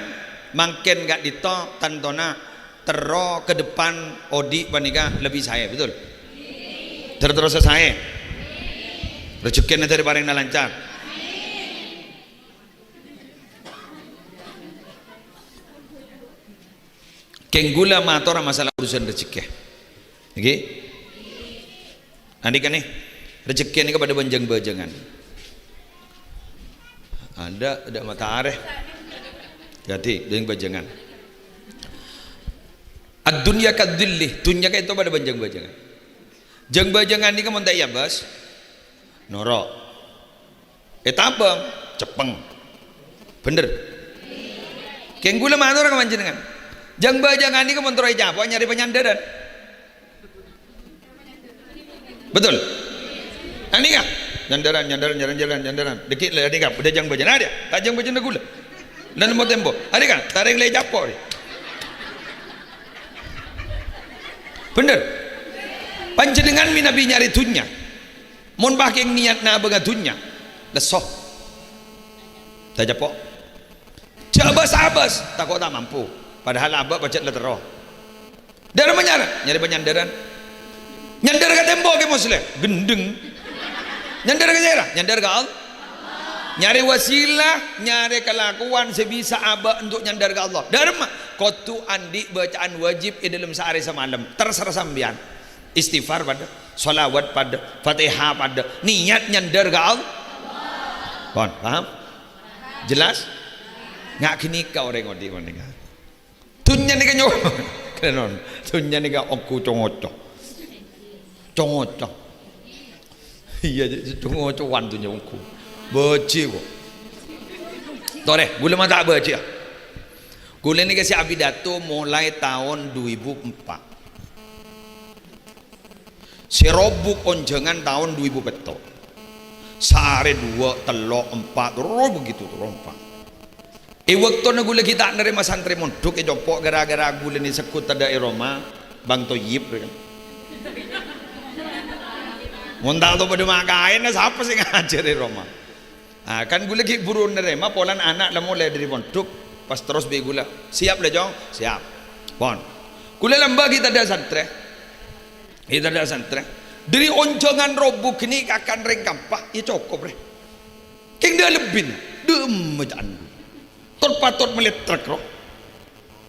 mangkèn ka'dinto tantona terro ka depan odi' panèka lebbi saè, betul? Ter-, terrosa saè. Rejekkèna dâri parèngna lancar. Kèng ghulâ matora masalah urusan rejekkè. Ngghi? Andika nè, rejekkè nèka padâ bân jâng-bâjângan. Adâ', adâ' matarè. Jadi, jâng-bâjângan. Ad-dunya kadzilli, dunnya ka'dinto padâ bân jâng-bâjângan. Jâng-bâjângan nèka mon ta' èabâs, noro'. Ètabâng, ceppeng. Bhender? Kèng ghulâ matora ka panjhennengngan. Jâng-bâjângan nèka mon terro ècapo' nyarè panyandhârân. Betul? Nah, nèka. Nyandhârân, nyandhârân, nyandhârân, nyandhârân. Dâgghi' la nèka, bâdâ jâng-bâjângan rèya. Ta' jâng-bâjânganna ghulâ. Lan mon tempo. Arèya kan, tarèng la ècapo' rè. Bhender? Panjhennengngan mènabi nyarè dunnya. Mon pakèng niyat nabângnga dunnya, lesso. Ta' ècapo'. Jâ' bâs-abâs, tako' ta' mampu. Padahal abâ' pajhât la terro. Dârâmma nyarè, nyarè panyandhârân. Nyandhâr ka tempo Kè Musleh, ghendheng. Nyandhâr ka sèra, nyandhâr ka Allah. Nyarè wasilah, nyarè kalakowan sè bisa abâ' untuk nyandhâr ka Allah. Dârâmma, kodhu andi' bâcaan wajib è dâlem saarè samalem. Terserah sampèyan. Istighfar padâ, shalawat padâ, Fatihah padâ. Niyat nyandhâr ka Allah. Pon, paham? Jelas? Nga' ghânèka orèng odi' panèka. Dunnya nèka nyo-, kènon. Dunnya nèka ongghu co-ngoco. Co-ngoco. Iyâ, co-ngocowan dunnya ongghu. Bâji' ko'. Torè, ghulâ ma' ta' bâji', yâ. Ghulâ nèka sè apidato molaè taon du èbu empa'. Sè robuk onjhângan taon du èbu pètto'. Saarè duwâ', tello', empa', terros begitu terros empa'. È bâktona ghulâ ghi' ta' narèma santrè mondhuk è compo' ghârâ-ghârâ ghulâ nè segghut tadâ' è roma, Bang Toyib, rè kan. Mon ta' tao padâ ma' kaèna, sapa sè ngajhâr è roma? Ah, kan ghulâ ghi' buru narèma polana ana' la molè dâri pondhuk, pas terros bi' ghulâ, "Siap, la, Cong?" "Siap." Pon. Ghulâ lambâ' ghi' tadâ' santrè. Ghi' tadâ' santrè. Dâri onjhângan robuk ghânèka kan rèng kampa, iyâ cokop, rè. Kèng dâ' lebbina, dâ'emma ca'na ghulâ. Tot-patot mellè trek, ro.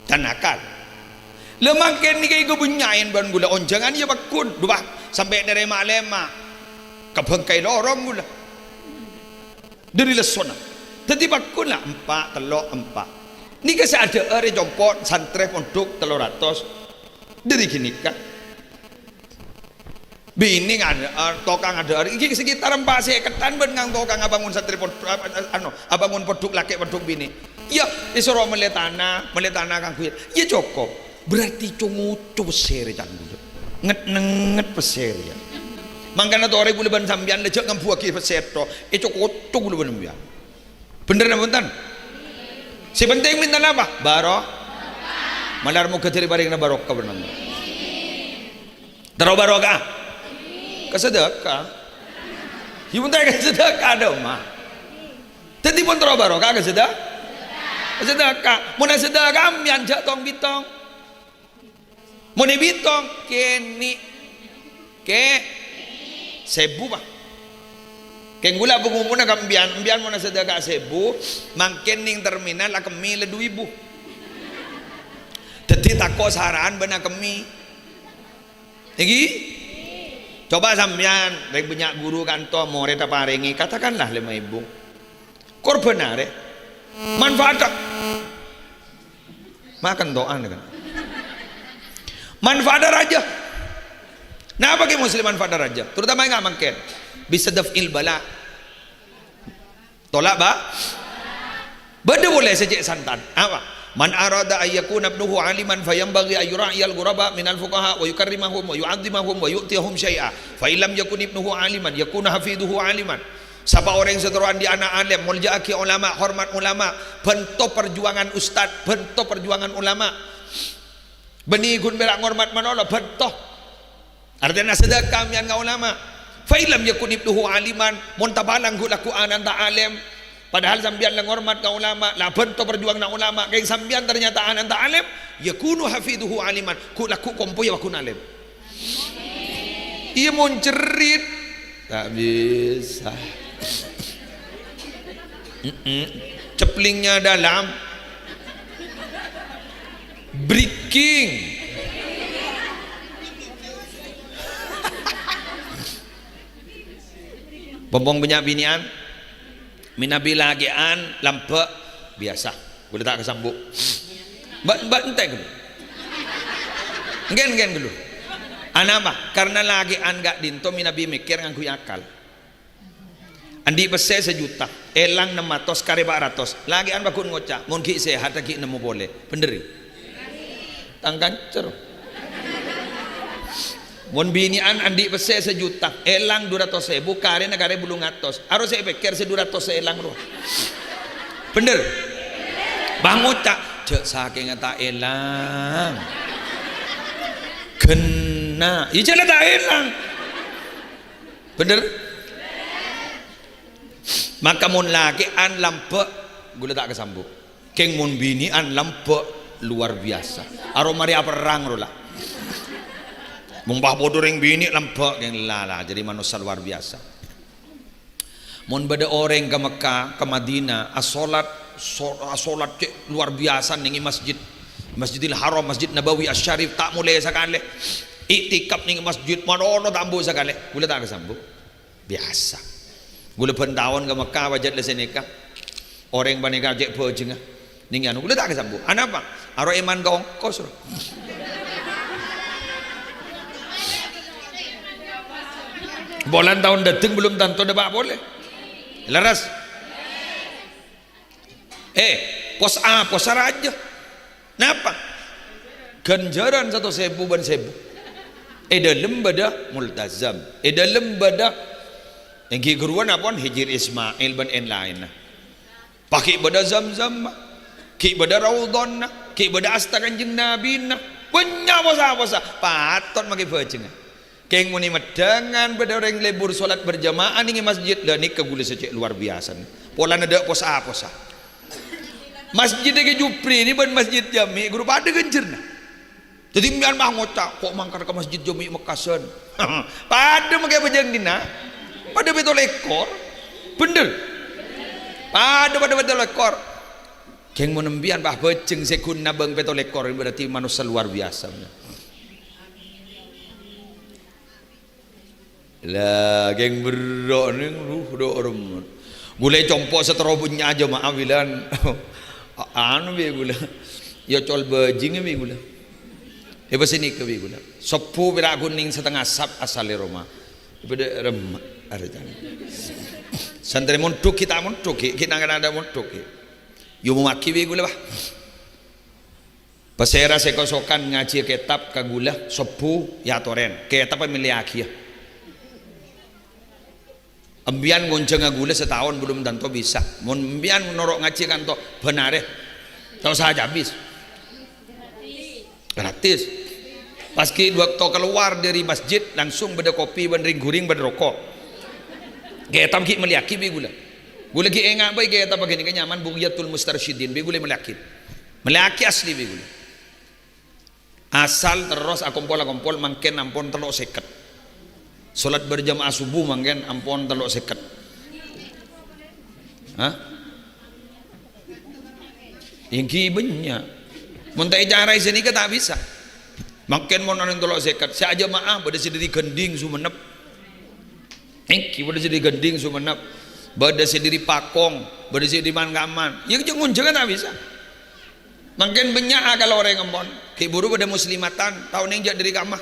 Can akal. La mangkèn nèka èkabânnya'è bân ghulâ onjhângan iyâ pagghun. Duh, Pak, sampè' narèma lèma'. Kabângkaè lorong ghulâ. Dâri lessona. Dhâddhi pagghun la empa', tello', empa'. Nèka sè adhâ'âr è compo' santrè pondhuk tello ratos. Dâri ghânèka. Binè' ngadhâ'âr, tokang adhâ'âr, ghi' sekitar empa' sèkèdhân bân ngang tokang abângon santrè pod-, a-, a-, ano, abângon pondhuk lakè' pondhuk binè'. Iyâ, èsoro mellè tana, mellè tana kaangghuy. Iyâ cokop. Berarti co-ngoco pèssè rè can ghulâ. Nget-nenget pèssè rè, yâ. Mangkana torè ghulâ bân sampèyan la jhâ' ngambuwâghi pèssè tho, èco-koco ghulâ bân sampèyan. Bhender napa bhunten? Sè penting mènta napa? Baro-, malar moghâ dâri parèngna barokah bân Allah. Terro barokah. Ka sedekah. Yâ, mon ta' ka sedekah, adâ, ma. Dhâddhi pon terro barokah ka sedekah. Ka sedekah. Mon sedekah, sampèyan jhâ' tong-bitong. Mon èbitong, kènè'. Kè-, sèbu, Pak. Kèng ghulâ bhungkona ka sampèyan, sampèyan mon sedekah sèbu, mangkèn neng terminal akemmè la du èbu. Dhâddhi tako' sara'an bân akemmè. Èngghi? Coba sampèyan, rèng bânnya' ghuru kanto, morèdda parèngè, katakanlah lèma èbu. Korbhân arè. Manfaatdhâ. Makan to'an kan. Manfaatdhâ rajâ. Napa kè Muslim manfaatdhâ rajâ? Terutama enga' mangkèn. Bisa daf'il bala. Tolak, Pak. Bâdâ polè sè cè' santan. Apa? "Man arada an yakuna ibnuhu aliman fayanbaghi an yura'iyal ghuraba minal fuqaha wa yukarrimahum wa yu'azzimahum wa yu'tiyahum syai'a. Fa illam yakun ibnuhu aliman, yakuna hafiduhu aliman." Sapa orèng sè terro andi' ana' alèm, molja'aghi ulama, hormat ulama, bhânto parjuwangan ustad, bhânto parjuwangan ulama. Bânnè ghun pèra' ngormat malolo, bhânto. Artèna sedekah sampèyan ka ulama. Fa illam yakun ibnuhu aliman, mon tapalang ghu'-lagghu' ana'na ta' alèm, padahal sampèyan la ngormat ka ulama, la bhânto parjuwanganna ulama, kèng sampèyan ternyata ana'na ta' alèm, yakunu hafiduhu aliman, ghu'-lagghu' kompoyya pagghun alèm. Iyâ, mon cerrit, ta' bisa. Mm-mm. Ceplingnya dalam. Breaking. Pong-pong bânnya' binè'an. Mènabi lakè'an lambâ' biyasa. Ghulâ ta' kasambu'. Mbak, mbak, entè' ghâllu. Èngghi, èngghi ghâllu. Anapa? Karena lakè'an ka'dinto mènabi mèkkèr ngangghuy akal. Andi' pèssè sajuta, èlang nem atos, karè pa' ratos. Lakè'an pagghun ngoca', "Mon ghi' sèhat, ghi' nemmo polè." Bhender, ya? Tang kancer. Mon binè'an andi' pèssè sajuta, èlang du ratos èbu, karèna karè bâllung atos. Aro sè èpèkkèr sè du ratos sè èlang rowa. Bhender? Bâ ngoca', "Jhâ' sakènga ta' èlang. Ghenna." Iyâ, jhâ' la ta' èlang. Bhender? Maka mon lakè'an lambâ', ghulâ ta' kasambu'. Kèng mon binè'an lambâ', luar biasa. Aro marè aperrang rowa la. Mon pas bâdâ orèng binè' lambâ', kèng la, la, jadi manossa luar biasa. Mon bâdâ orèng ka Mekkah, ka Madinah, asolat, so-, asolat cè' luar biasa nèng è masjid. Masjidil Haram, Masjid Nabawi Asy-Syarif, ta' molè sakalè. Iktikaf nèng masjid, manono ta' ambu sakalè. Ghulâ ta' kasambu'. Biyasa. Ghulâ bân taon ka Mekkah, pajhât la sanèka. Orèng panèka cè' bhâjhengnga. Nèng anu, ghulâ ta' kasambu'. Anapa? Aro èman ka ongkos, ro. Polana taon dâteng belum tanto dâpa' polè. Lerres? Eh, pos-apossa rajâ. Napa? Ghânjhârân satos èbu bân sèbu. È dhâlem bâdâ Multazam, è dhâlem bâdâ èngghi ghâruwân ampon Hijir Ismail bân èn-laènna. Pas ghi' bâdâ Zamzam, ghi' bâdâ Raudhonna, ghi' bâdâ asta Kanjeng Nabina. Bânnya' posa-posa, patot makè bhâjhengnga. Kèng mon è Meddhângan bâdâ orèng lebur solat berjamaah nèng è masjid, la nèka ghulâ sè cè' luar biyasana. Polana tadâ' posa-posa. Masjid è Jupri nè bân Masjid Jami' ghuru padâ ghânjhârna. Dhâddhi, sampèyan pas ngoca', "Kok mangkana ka Masjid Jami' Mekkasân?" Padâ makè bhâjheng dinna'. Padâ pètto lèkor. Bhender? Padâ, padâ pètto lèkor. Kèng mon sampèyan pas bhâjheng sè ghun nabâng pètto lèkor, berarti manossa luar biyasa. La, kèng berro' nèng, duh, dâ' remma. Ghulâ compo' sè terro bânnya' jamaah bilân. Anu bi' ghulâ. Ya col bajing bi' ghulâ. È bâsa nèka bi' ghulâ. Sobbhu pèra' ghun nèng satengnga sap asalla roma. Bâdâ remma arètan. Santrè mondhuk ghi' ta' mondhuk ghi', ghi' nang-kanang ta' mondhuk ghi'. Yâ mommaghi bi' ghulâ, Pak. Pasèra sè kasokan ngajhiyâ kètab ka ghulâ, sobbhu èyatorè. Kètabbhâ mellèyaghiyâ. Sampèyan ngonjhângnga ghulâ sataon belum tanto bisa. Mon sampèyan noro' ngajhi kanto bân arè, ta' osa ajâbis. Gratis. Pas ghi' wakto kalowar dâri masjid, langsung bâdâ kopi bân rèng-ghurèng bân roko'. Kètab ghi' mellèyaghi bi' ghulâ. Ghulâ ghi' enga' bhâi kètab ghânèka nyaman Bughyatul Mustarsyidin, bi' ghulâ mellèyaghi. Mellèyaghi asli bi' ghulâ. Asal terros akompol-akompol mangkèn ampon tello' sèket. Solat berjamaah subuh mangkèn ampon tello' sèket. Hah? Èngghi bânnya'. Mon ta' ècaraè sanèka ta' bisa. Mangkèn mon ana' tello' sèket, sè ajamaah bâdâ sè dâri Ghândhing Songennep. Èngghi bâdâ sè dâri Ghândhing Songennep, bâdâ sè dâri Pakong, bâdâ sè dâri man-kamman. Yâ, jhâ' ngonjhângnga ta' bisa. Mangkèn bânnya' akalla orèng ampon. Ghi' buru bâdâ muslimatan, ta' onèng jhâ' dâri kamma.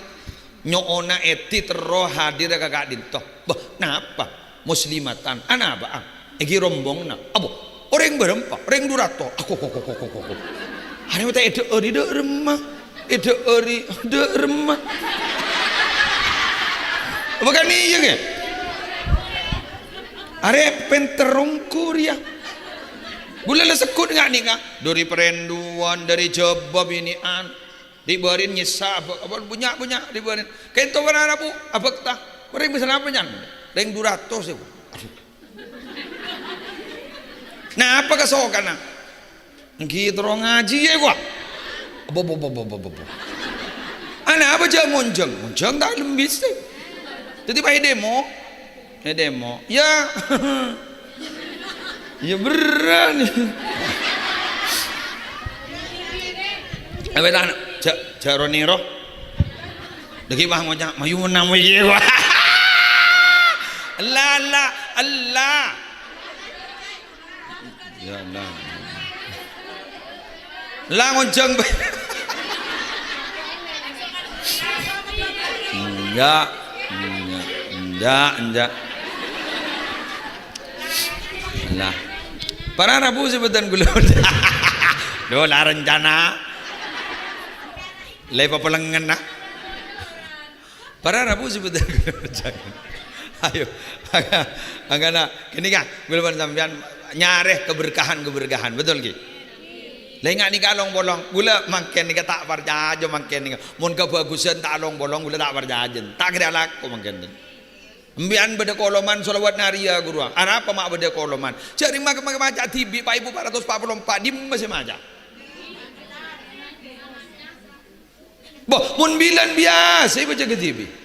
Nyo'ona èdhi terro hadir ka ka'dinto. Bâh, napa? Muslimatan. Anapa, ang? Èngghi rombonganna. Apa? Orèng bârâmpa, orèng du ratos. Ako, ko, ko, ko, ko, ko, ko. Arè mata èdhâ'âri dâ' remma. Èdhâ'âri dâ' remma. Apa kan iyâ, ngghi? Arè pènter ongghu rèya. Ghulâ la segghut nga' nèka. Dâri Parènduan, dâri Jhâbâ binè'an. Dhi' bâri'na nyèsa, abâ-, apa, bânnya'-bânnya' dhi' bâri'na. Kènto para rabu, abhâkta. Orèng bisa napa, nyan? Rèng du ratos, yâ. Aduh. Napa kasokanna? Èngghi terro ngajhiyâ, kowa. Bo, bo, bo, bo, bo, bo, bo. Anapa jhâ' ngonjhâng? Ngonjhâng ta' lem bisa. Dhâddhi pas èdemo. Èdemo. Yâ. Yâ berrâ'. Apa ta' jhâ', jhâ' ro-nèro. Dhâggi' pas ngoca', "Mayu mennang mo iyâ, kowa." Ella, ella, ella. Ya Allah. La ngonjhâng bhâi. Enjâ', enjâ', enjâ', enjâ'. Lah. Para rabu sè bhâdhân ghulâ. Lho, la rencana. Lè papalengngen, nah. Para rabu sè bhâdhân. Ayo. Angkana, ghânèka, ghulâ bân sampèyan nyarè keberkahan-keberkahan, betul ghi? Lè nga' nèka long-polong, ghulâ mangkèn nèka ta' parcajâ mangkèn nèka. Mon kabhâghusân ta' long-polong, ghulâ ta' parcajâ. Ta' kèra alako mangkèn. Sampèyan bâdâ koloman sholawat nariyah, ghuru. Arapa ma' bâdâ koloman? Jhâ' rèng ma-, ma-, maca dhibi', pa' èbu pa' ratos pa' polo empa', dimma sè maca? Bo, mon bilân biyasa èbâca kadhibi'.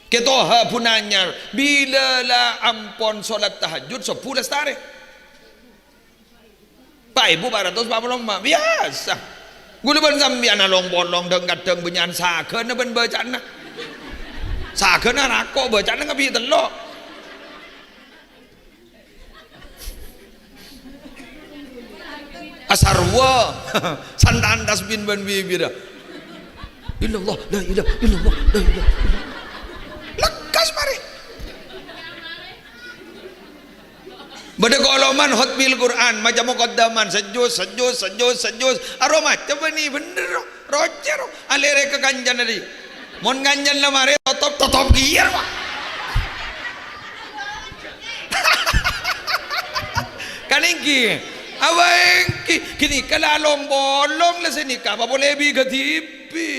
Kè Toha bun anyar, bilâ la ampon solat tahajjud, sobbhu lastarè. Pa' èbu pa' ratos pa' polo empa', biyasa. Ghulâ bân sampèyan along-polong, dhâng-kadhâng bânnya'an saghâna bân bâca'anna. Saghâna rako', bâca'anna ngabit tello'. Asarwa, santan tasbih bân bibirra. Illallah, la ilaha illallah, la ilaha illallah. Lekkas marè. Bâdâ koloman hotmil Qur'an, maca muqaddaman, sajjus, sajjus, sajjus, sajjus. Aro maca bânnè bhender, ro. Rocè, ro. Alèrè ka kancana dhi. Mon nganjel la marè totop, totop kèya, Pak. Kan èngghi. Apa èngghi? Ghânèka la long-polong la sè nèka, apa polè bi-ghâdibi?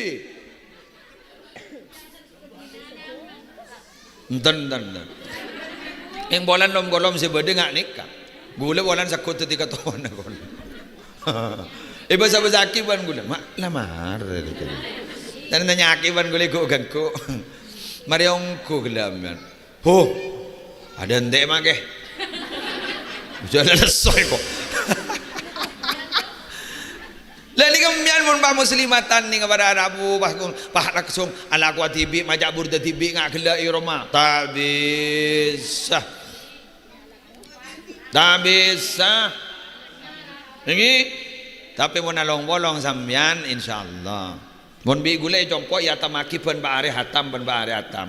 Enten, enten, enten. Eng polana lom-kolom sè bâdâ nga' nèka. Ghulâ polana segghut dhâddhi katowana, kolom. Èbâsa-bâsa'aghi bân ghulâ, "Ma', la marè." Tanya nyakè bân ghulâ ghu'-ganggu'. Marè ongghu ghellâ' sampèyan. Huh. Adâ' ente' mangkè. Jhâ' lesso kok. Lah, nèka sampèyan mon pas muslimatan nèka para rabu, pas, pas langsung alako dhibi', maca burda dhibi', nga' ghellâ' è roma. Ta' bisa. Ta' bisa. Èngghi? Tapè mon along-polong sampèyan, insyaallah. Mon bi' ghulâ ècompo', èhatammaghi bân pa' arè hatam, bân pa' arè hatam.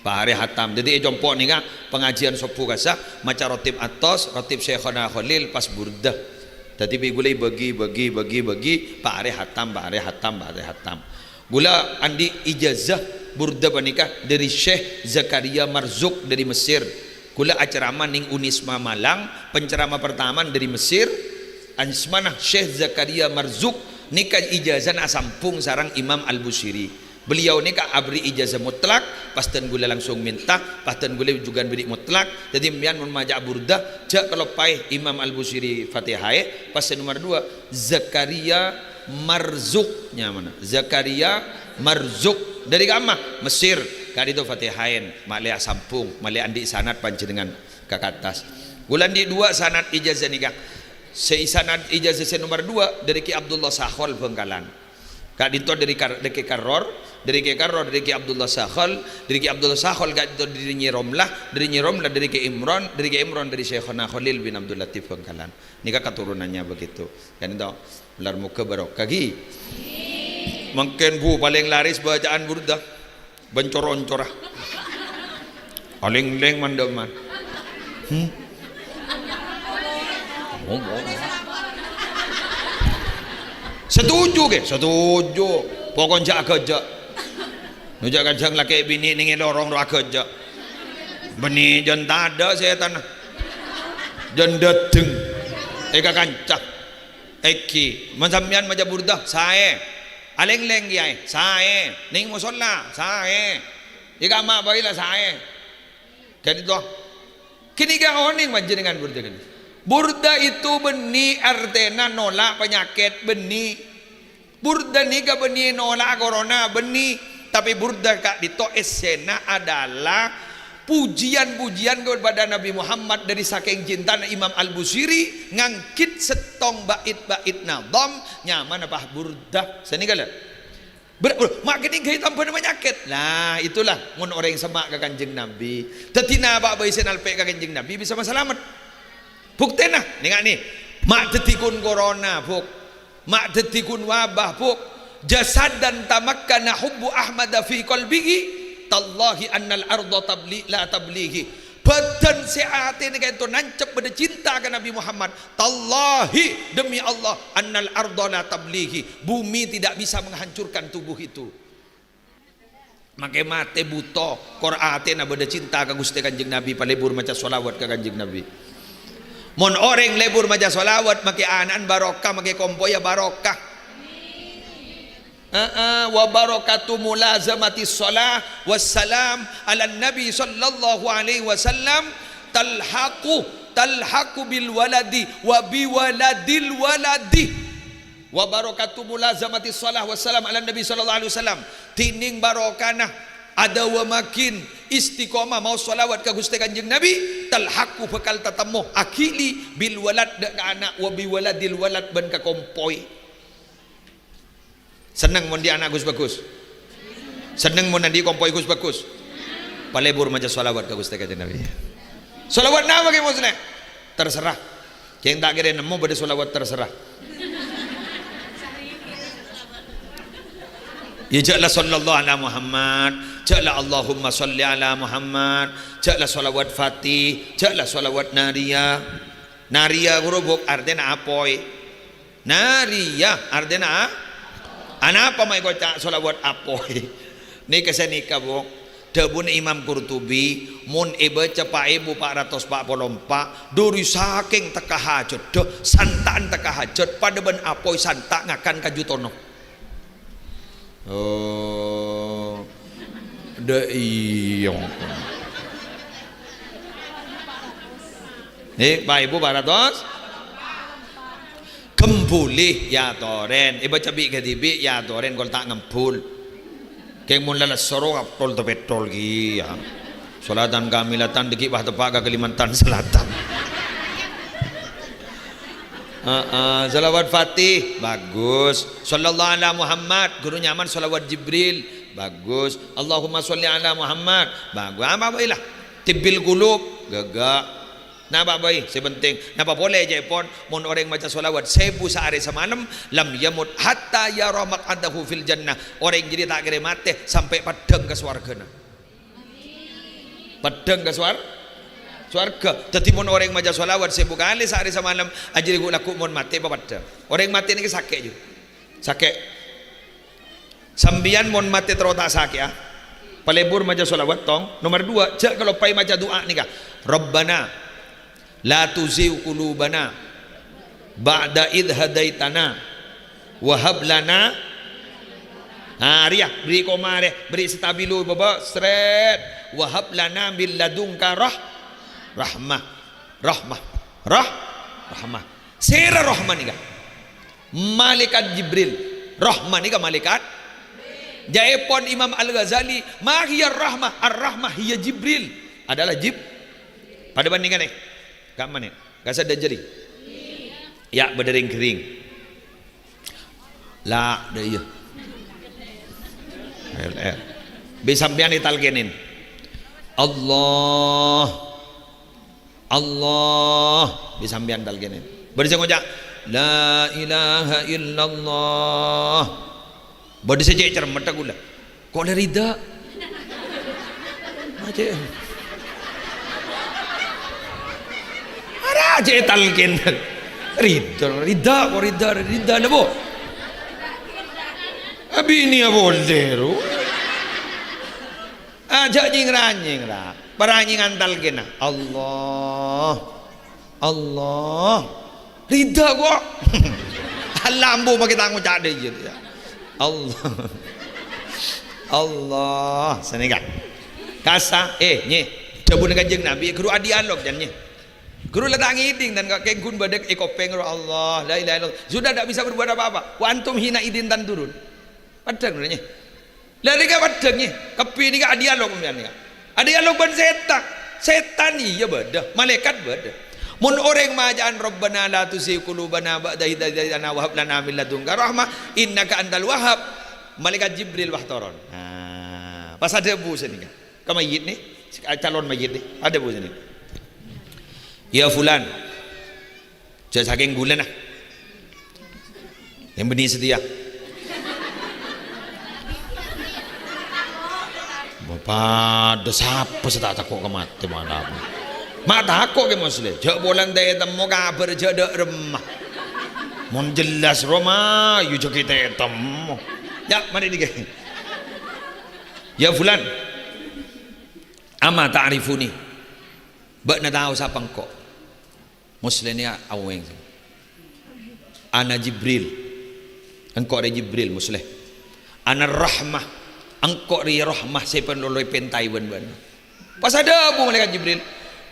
Pa' arè hatam. Dhâddhi è compo' nèka pangajiân sobbhu kassa', maca Ratib Athos, Ratib Syaikhona Kholil, pas burda. Dhâddhi bi' ghulâ èbâgi, bâgi, bâgi, bâgi, pa' arè hatam, pa' arè hatam, pa' arè hatam. Ghulâ andi' ijazah burda panèka dhâri Syekh Zakaria Marzuk dhâri Mesir. Ghulâ acerama nèng Unisma Malang, penceramah pertama dhâri Mesir, asmana Syekh Zakaria Marzuk, nèka ijazahna asambhung sareng Imam Al-Busiri. Beliau nèka abri ijazah mutlak, pas dân ghulâ langsung mènta, pas dân ghulâ jhughân bèrri' mutlak. Dhâddhi, sampèyan mon maca burda, jhâ' kaloppaè Imam Al-Busiri Fatihaè, pas sè nomer dua, Zakaria Marzuk, nyamana. Zakaria Marzuk. Dhâri kamma? Mesir. Ka'dinto Fatihaèn, ma' lè asambhung, ma' lè andi' sanad panjhennengngan ka kattas. Ghulâ andi' dua sanad ijazah nèka. Sè sanad ijazah sè nomer dua dhâri Ki Abdullah Sahol Bhângkalan. Ka'dinto dhâri Kar-, dhâri Ki Karror, dhâri Ki Karror, dhâri Ki Abdullah Sahol, dhâri Ki Abdullah Sahol ka'dinto dhâri Nyi Romlah, dhâri Nyi Romlah dhâri Ki Imron, dhâri Ki Imron dhâri Syaikhona Kholil bin Abdul Latif Bhângkalan. Nèka katurunannya begitu. Ka'dinto. Lar moghâ barokah, ghi. Mangkèn, Bu, palèng laris bacaan burda. Bân cor-oncorra. Alèng-lèng mandhâman. Hmm. Setuju, ghi? Setuju. Pokon jhâ' aghâjâ'. Nojhâ' kanjhâng lakè' binè' nèng è lorong ro aghâjâ'. Bânnè jân tadâ' sètanna. Jân dâteng. È kakanca. Èngghi, mon sampèyan maca burda, saè. Alèng-lèng kèyaè, saè. Nèng mosolla, saè. È kamma bhâi la saè. Ka'dinto. Ghânèka onèng panjhennengngan burda ghânèka. Burda itu bânnè artèna nolak panyakèt, bânnè. Burda nèka bânnè nolak corona, bânnè. Tapè burda ka'dinto èssèna adalah pujian-pujian kepada Nabi Muhammad dhâri sakèng cintana Imam Al-Busiri nganggit sèttong bait-bait nadham nyamana pas burda. Sanèka la. Ber-, ber-, ma' kènè' ghâbây tambhâna panyakèt. Lah, itulah mon orèng semma' ka Kanjeng Nabi. Dhâddhi napa bhâi sè nalpè' ka Kanjeng Nabi bisa masalamet. Buktèna, nènga'è. Ma' dhâddhi ghun corona, Bu'. Ma' dhâddhi ghun wabah, Bu'. Jasadan tamakkana hubbu Ahmada fi qalbihi, tallahi annal arda tabli-, la tablighi. Bhâdhân sè atèna ka'dinto nancep bâdâ cinta ka Nabi Muhammad, tallahi, demi Allah, annal arda la tablighi. Bumi tidak bisa menghancurkan tubuh itu. Makè matè bhuto, kor atèna bâdâ cinta ka Ghustè Kanjeng Nabi, palebur maca sholawat ka Kanjeng Nabi. Mon orèng lebur maca sholawat, makè ana'na barokah, makè kompoyya barokah. Heeh, wa barakatu mulazamati shalah wassalam ala nabi sallallahu alaihi wasallam talhaqu, talhaqu bil waladi wa bi waladil waladi. Wa barakatu mulazamati shalah wassalam ala nabi sallallahu alaihi wasallam. Dhinèng barokana adâwâmaghin istiqomah maos sholawat ka Ghustè Kanjeng Nabi, talhaqu bhâkal tatemmo aghili bil walad dâ' ka ana' wa bi waladil walad bân ka kompoy. Senneng mon dhi' ana' Gus Bagus? Senneng mon andi' kompoy Gus Bagus? Palebur maca sholawat ka Ghustè Kanjeng Nabi. Sholawat napa, Kè Musleh? Terserah. Kèng ta' kèra nemmo bâdâ sholawat terserah. Iyâ, jhâ' la sallallahu ala Muhammad, jhâ' la Allahumma sholli ala Muhammad, jhâ' la sholawat Fatih, jhâ' la sholawat Nariyah. Nariyah ghuru, Bu', artèna apoy. Nariyah artèna a-, Anapa ma' èkoca' shalawat apoy? Nèka sanèka, Bu. Dhâbuna Imam Qurtubi, mon èbâca pa' èbu pa' ratos pa' polo empa', dhâri sakèng tekka hajhâddhâ, santa'an tekka hajhât, padâ bân apoy santa' ngakan kaju tono. Oh, dâ' iyâ. Eh, pa' èbu pa' ratos? Ghembhuli, ya torèn. Èbâca bi' kadhibi', ya torèn, kol ta' ngembhul. Kèng mon lalessoro, kaptol-tapèttol kèya. Sholatan kamilatan, dâggi' pas teppa' ka Kalimantan Selatan. Heeh, shalawat Fatih, bagus. Shallallahu ala Muhammad, ghuru nyaman shalawat Jibril, bagus. Allahumma sholli ala Muhammad, bagus. Apa bhâi la? Tibbil qulub, ghâgghâ'. Napa bhâi sè penting? Napa polè ca'èpon, mon orèng maca shalawat sèbu saarè samalem, lam yamut hatta yara maq'adahu fil jannah. Orèng jârèya ta' kèra matè sampè' peddhâng ka sowarghâna. Peddhâng ka sowar-, sowarghâ. Dhâddhi, mon orèng maca shalawat sèbu kalè saarè samalem, ajârèya ghu'-, lagghu' mon matè papeddhâng. Orèng matè nèka sakè', jhu. Sakè'. Sampèyan mon matè terro ta' sakè'a, palebur maca shalawat, tong. Nomer duwâ', jhâ' kaloppaè maca du'a nèka. Rabbana la tuzigh qulubana ba'da idh hadaitana wa hab lana, ha, rèya, bherri' koma rè, bherri' stabilo, bâbâ, sret. Wa hab lana min ladunka rah-, rahmah. Rahmah. Rah-, rahmah. Sèra rahmah nèka? Malaikat Jibril. Rahmah nèka malaikat. Jâèpon Imam Al-Ghazali, "Ma hiya rahmah? Ar-rahmah hiya Jibril." Adalah Jib-, padâ bân nèka nè. Kamma nè? Kasa dâjâri. Ya, bâdâ rèng-ghering. La, dâ' iyâ. L R. Bi' sampèyan ètalkènè. Allah. Allah. Bi' sampèyan talkènè. Bâdâ sè ngoca', "La ilaha illallah." Bâdâ sè cè' cermetta ghulâ. Kok la rida? Aja. Ara aja talkèn. Rida, rida, kok rida, rida napa? Abini apa ro? Aja nyèngra-nyèngra. Para nyèngan talkènna. Allah. Allah. Rida kok. Allah ambu makè ta' ngoca' dâ' iyâ. Allah. Allah. Sanèka. Kasa, eh, nyè. Dhâbuna Kanjeng Nabi, ghuru adialog, jân, nyè. Ghuru la ta' ngèdhing, tan, kok kèng ghun bâdâ è kopèng, ro Allah, la ilaha illallah. Sudah tidak bisa berbuat apa-apa. Wa antum hina idin tanzurun. Padhâng, ro, nyè. Lah, nèka padhâng, nyè. Kabbhi nèka adialog, sampèyan, nèka. Adialog bân sètan. Sètan, iyâ, bâdâ. Malaèkat, bâdâ. Mon orèng maca'an, "Rabbana la tuzigh qulubana ba'da idh hadaytana wa hab lana min ladunka rahmah, innaka antal wahhab." Malaèkat Jibril, wah, toron. Nah, pas adhâbu sanèka. Ka mayyit, nè. Calon mayyit, nè. Adhâbu sanèka. "Ya Fulan." Jhâ' sakèng ghulâna. Yang bânnè satèya. Padâ sapa sè ta' tako' ka matè, ma' tako'. Ma' tako' kè Musleh. Jhâ' polana ta' ètemmo kabhâr jhâ' dâ' remma. Mon jelas roma, yu jhâ' ghi' ta' ètemmo. Ya, marè nèka. Ya Fulan. Ama ta'rifuni. Bâ'na tao sapa engko'? Musleh nèka awèng. Ana Jibril. Engko' rè Jibril, Musleh. Ana Rahmah. Engko' rè Rahmah sè parlo èpèntaè bân bâ'na. Pas adhâbu Malaèkat Jibril,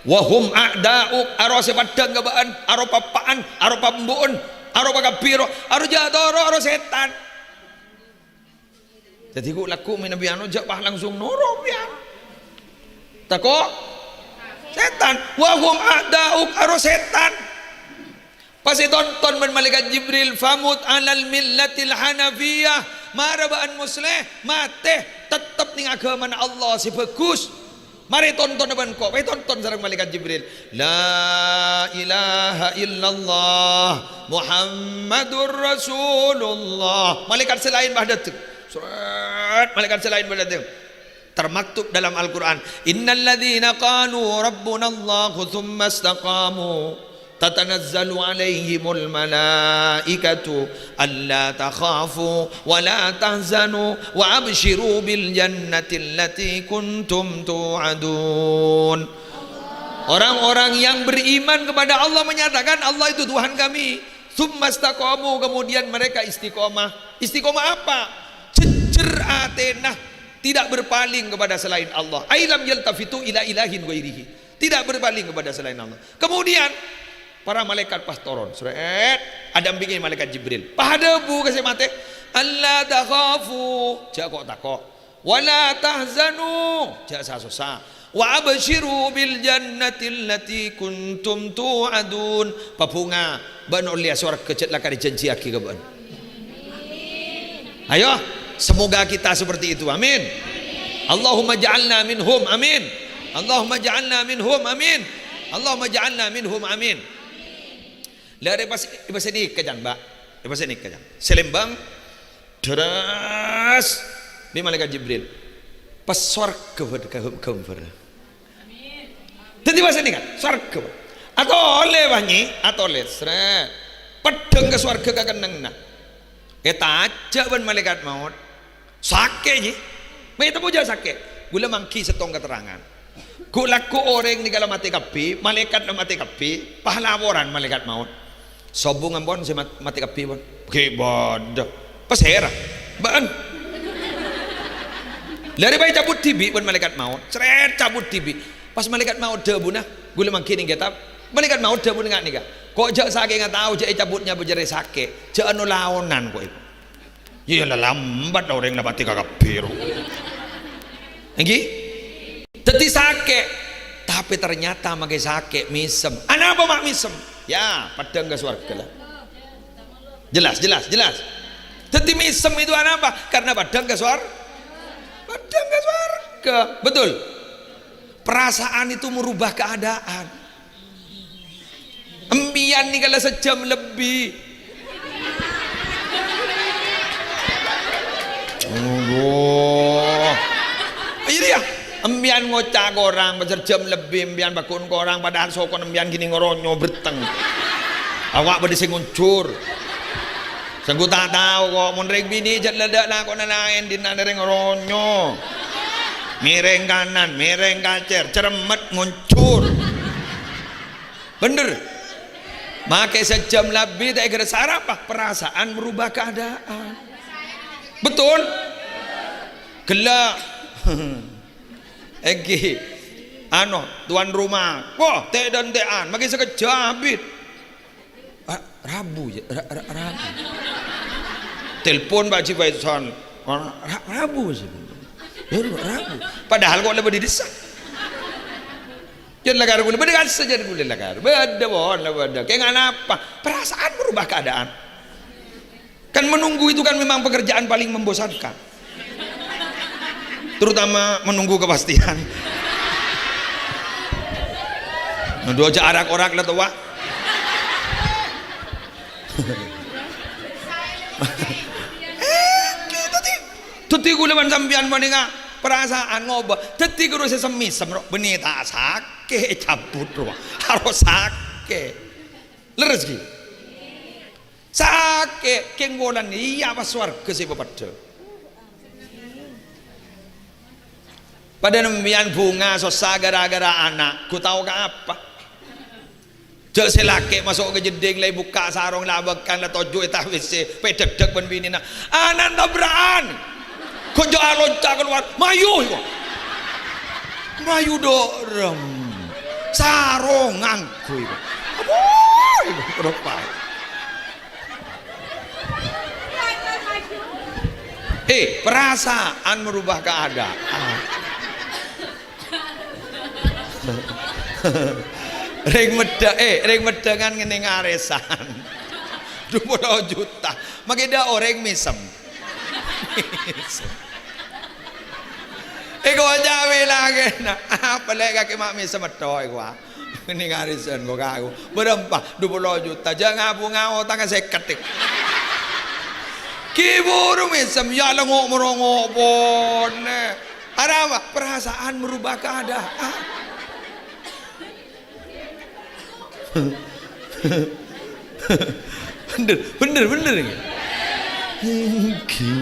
"Wa hum a'da'uk, aro sè padhâng ka bâ'ân, aro pappa'an, aro pambu'un, aro pakabbhi, aro, aro jhâ' toro', aro sètan." Dhâddhi, ghu'-, lagghu' mènabi ano, jhâ' pas langsung noro' bi' ano. Tako'? Sètan. "Wa hum a'da'uk," aro sètan. Pas ètonton bân Malaèkat Jibril, "Famut 'alal millatil hanafiyah." Mara bâ'ân Musleh, matè, tettep neng aghâmana Allah sè bhâghus. Marè tontona bân ko-, ètonton sareng Malaèkat Jibril. "La ilaha illallah Muhammadur Rasulullah." Malaèkat sè laèn pas dâteng. Sret, malaèkat sè laèn pas dâteng. Termaktub dalam Al-Qur'an, "Innal ladzina qalu rabbunallahu tsumma istaqamu." Tatanazzalu alaihimul malaikatu alla takhafu wa la tahzanu wa absyiru bil jannati allati kuntum tu'adun. Orang-orang yang beriman kepada Allah menyatakan, "Allah itu Tuhan kami." Tsumma istaqamu, kemudian mereka istiqomah. Istiqomah apa? Jejjer atena, tidak berpaling kepada selain Allah. Ai lam yaltafitu ila ilahin ghairihi. Tidak berpaling kepada selain Allah. Kemudian para malaikat pas toron, sret, adhâmpengè malaikat Jibril. Pas adhâbu ka sè matè, "Alla takhafu," jhâ' ko'-tako'. "Wa la tahzanu," jhâ' sa-sossa. "Wa absyiru bil jannati allati kuntum tu'adun." Pabhunga, bâ'na ollèya sowarghâ jhâ' la karè jhânjhiyaghi ka bâ'na. Ayo, semoga kita seperti itu. Amin. Allahumma ja'alna minhum. Amin. Allahumma ja'alna minhum. Amin. Allahumma ja'alna minhum. Amin. Lah, rè pas, pas ini kejan, Mbak. Pas ini kejan. Sè Lembang, deres, bi' malaikat Jibril. Pas sowarghâ bâdâ ghâmbhâr. Dhâddhi, pas ini kan, sowarghâ. Atolè, bânnya', atolè, sret. Peddhâng ka sowarghâ ka kennengnganna. Ètajâ' bân malaikat maot. Sakè', jhi. Mè' ètemmo jhâ' sakè'. Ghulâ mangghi sèttong katerrangan. Ghu'-lagghu' orèng nèka la matè kabbhi, malaèkat la matè kabbhi, pas laporan malaikat maot. Sobung ampon sè mat-, matè kabbhi, pon. Ghi' bâdâ. Pasèra? Bâ'ân. Larè bhâi cabut dhibi' bân malaèkat maot. Sret, cabut dhibi'. Pas malaèkat maot dhâbuna, ghulâ mangghi nèng kètab. Malaèkat maot dhâbuna nga' nèka. Ko' jhâ' sakènga tao jhâ' ècabut nyabâ jârèya sakè'. Jhâ' ano-laonan ko', Ibu. Iyâ, la lambat orèng la matè kakabbhi, ro. Èngghi? Dhâddhi sakè'. Tapè ternyata makè sakè' mèsem. Anapa ma' mèsem? Ya, peddhâng ka sowarghâ, la. Jelas, jelas, jelas. Dhâddhi mèsem itu anapa? Karena peddhâng ka sowar-, peddhâng ka sowarghâ. Betul? Perasaan itu merubah keadaan. Empèyan nèka la sajâm lebbi. Aduh. Iyâ, iyâ. Empèyan ngoca' korang, pas sajâm lebbi empèyan bâkun korang, padahal sokona empèyan ghi' nèng ronyo berteng. Awak bâdâ sè ngonjhur. Sèngko' ta' tao ko', mon rèng binè' jhât la dâ' lakona laèn, dinna' nèrèng ronyo. Mèrèng kanan, mèrèng kacèr, cermet, ngonjhur. Bhender? Makè sajâm lebbi ta' èghârâ, arapa? Perasaan merubah keadaan. Betul? Ghellâ'. Èngghi. Ano, tuan rumah. Wah, tè'-dântè'an. Makè sakejjhâ' abit. Ah, Rabu, ya? Ra-, ra-, Rabu. Telpon Pak Haji Faisal. Ra-, Rabu, sih. Ya, Rabu. Padahal ko' la bâdâ è dissa. Jhân lakar ghulâ, bâdâ kassa jhân ghulâ lakar. Bâdâ, pon, la bâdâ. Kèng anapa? Perasaan merubah keadaan. Kan menunggu itu kan memang pekerjaan paling membosankan. Terutama menunggu kepastian. Nunggu jhâ' arak-orak la towa. Eh, gitu, ti. Dhâddhi ghulâ bân sampèyan panèka perasaan ngobâ. Dhâddhi ghuru sè sem-mèsem, ro, bânnè ta' sakè' ècabut, ro. Harus sakè'. Lerres, ghi? Sakè', kèng polana iyâ pas sowarghâ sè papeddhâ. Padâ sampèyan bhunga sossa ghârâ-ghârâ ana', ghu tao ka apa? Jhâ' sè lakè' maso' ka jeddhing, la èbukka' sarong, la abâkang, la toju' è ta' W C, pèdhekdhek bân binèna. Ana'na tabra'an. Ghu jhâ' alonca' kalowar, mayu, iko. Mayu dho'rem. Sarong ngangghuy, iko. Abbhu, iko, ropa. Eh, perasaan merubah keadaan. Rèng Meddhâng, eh, rèng Meddhângan ngennèng arèsan. Dupolo juta. Makè dâ' orèng mèsem. Èkoca' bi' lakèna. Apa lè' kakè ma' mèsem metto, èkoca'. Ngennèng arèsan ko' kaku. Bârâmpa? Dupolo juta. Jhâ' ngabhunga otangnga sèket, èk. Ghi buru mèsem, ya lengo' morongo' ponè. Arapa? Perasaan merubah keadaan. Bhender, bhender, bhender. Ènggi.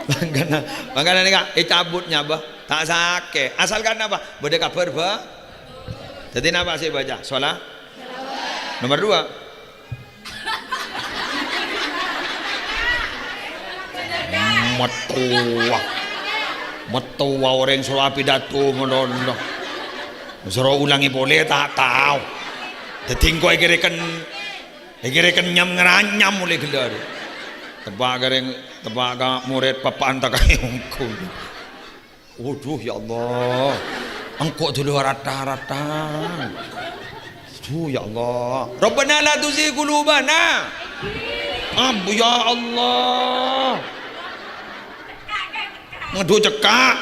Mangkana, mangkana nèka ècabut nyabâ. Ta' sakè'. Asal kan apa? Bâdâ kabhâr, Bâ. Dhâddhi napa sè èbâca? Sholat. Nomor dua. Mattowa. Mattowa orèng soro apidato malolo. Soro ulangè polè ta' tao. Dhâddhi engko' èkèrèken, èkèrèken nyam-ngaranyam ollè ghellâ'. Teppa' ka rèng, teppa' ka morèd pappa'an ta' kaè ongghu. Waduh, ya Allah. Engko' dulu rata-rata. Aduh, ya Allah. Rabbana la tuzigh qulubana. Ambu, ya Allah. Ngadu cekka'.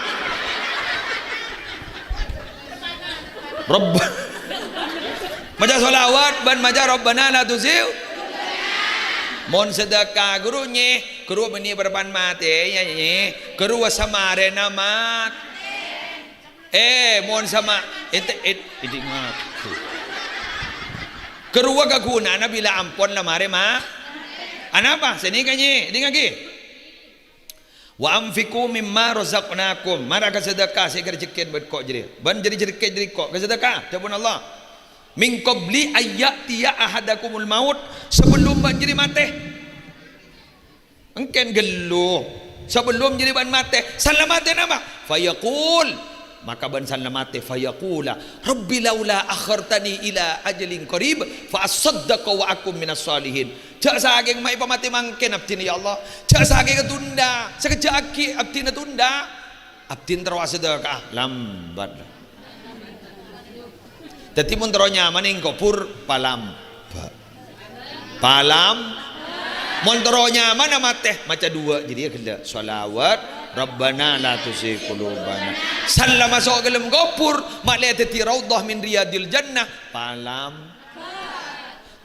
Rabb-, maca sholawat bân maca Rabbana la tuzigh. Mon sedekah, ghuru, nyè, ghuru bânnè parappa'na matè, ya, nyè. Ghuru samarèna mat-, Eh, mon sama, ente, et-, edi ngaku. Ghâruwa kaghuna'anna bilâ ampon la marè ma-, anapa? Sè nèka, nyè, èdingngaghi. "Wa anfiqu mimma razaqnakum." Mara ka sedekah sè èkarejekkèn bân ko' jârèya. Bân jârèya rejekkè jârèya ko', ka sedekah. Dhâbuna Allah, "Min qabli an ya'tiya ahadakumul maut." Sabellunna bâ'na jârèya matè. Èngkèn ghâllu. Sabellunna jârèya bâ'na matè, sella matè napa? Fayaqul. Maka bâ'na sella matè, fayaqula, "Rabbi laula akhartani ila ajalin qarib, fa asaddaqa wa akun minas shalihin." Jhâ' sakèng ma' èpamatè mangkèn abdhina, ya Allah. Jhâ' sakèng ètunda. Sakejjhâ' aghi' abdhina tunda. Abdhina terro asedekah. Lambat. Dhâddhi, mon terro nyamana è kobhur, palamba. Palam-, mon terro nyamana matè, maca duwâ' jârèya ghellâ'. Sholawat, Rabbana la tuzigh qulubana. Sella maso' ka dâlem kobhur, ma' lè dhâddhi raudhah min riyadil jannah. Palam-,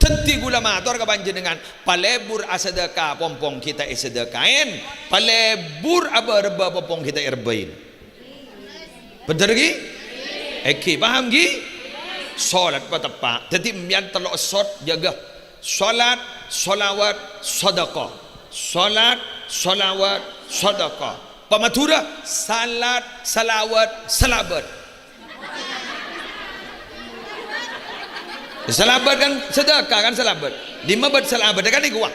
dhâddhi, kaulâ mator ka panjhennengngan, palebur asedekah, pong-pong ghi' ta' èsedeka'in. Palebur abâ-rebbhâ, pong-pong ghi' ta' èrebbhâin. Bhender, ghi? Èngghi, paham, ghi? Sholat pateppa'. Dhâddhi, empèyan tello' sot, jâgâ. Sholat, sholawat, sodaqah. Sholat, sholawat, sodaqah. Pamadhurâ, salat, salawat, salabât. Salabât kan sedekah, kan salabât. Dimma bâdâ salabât, kan nèko, wah.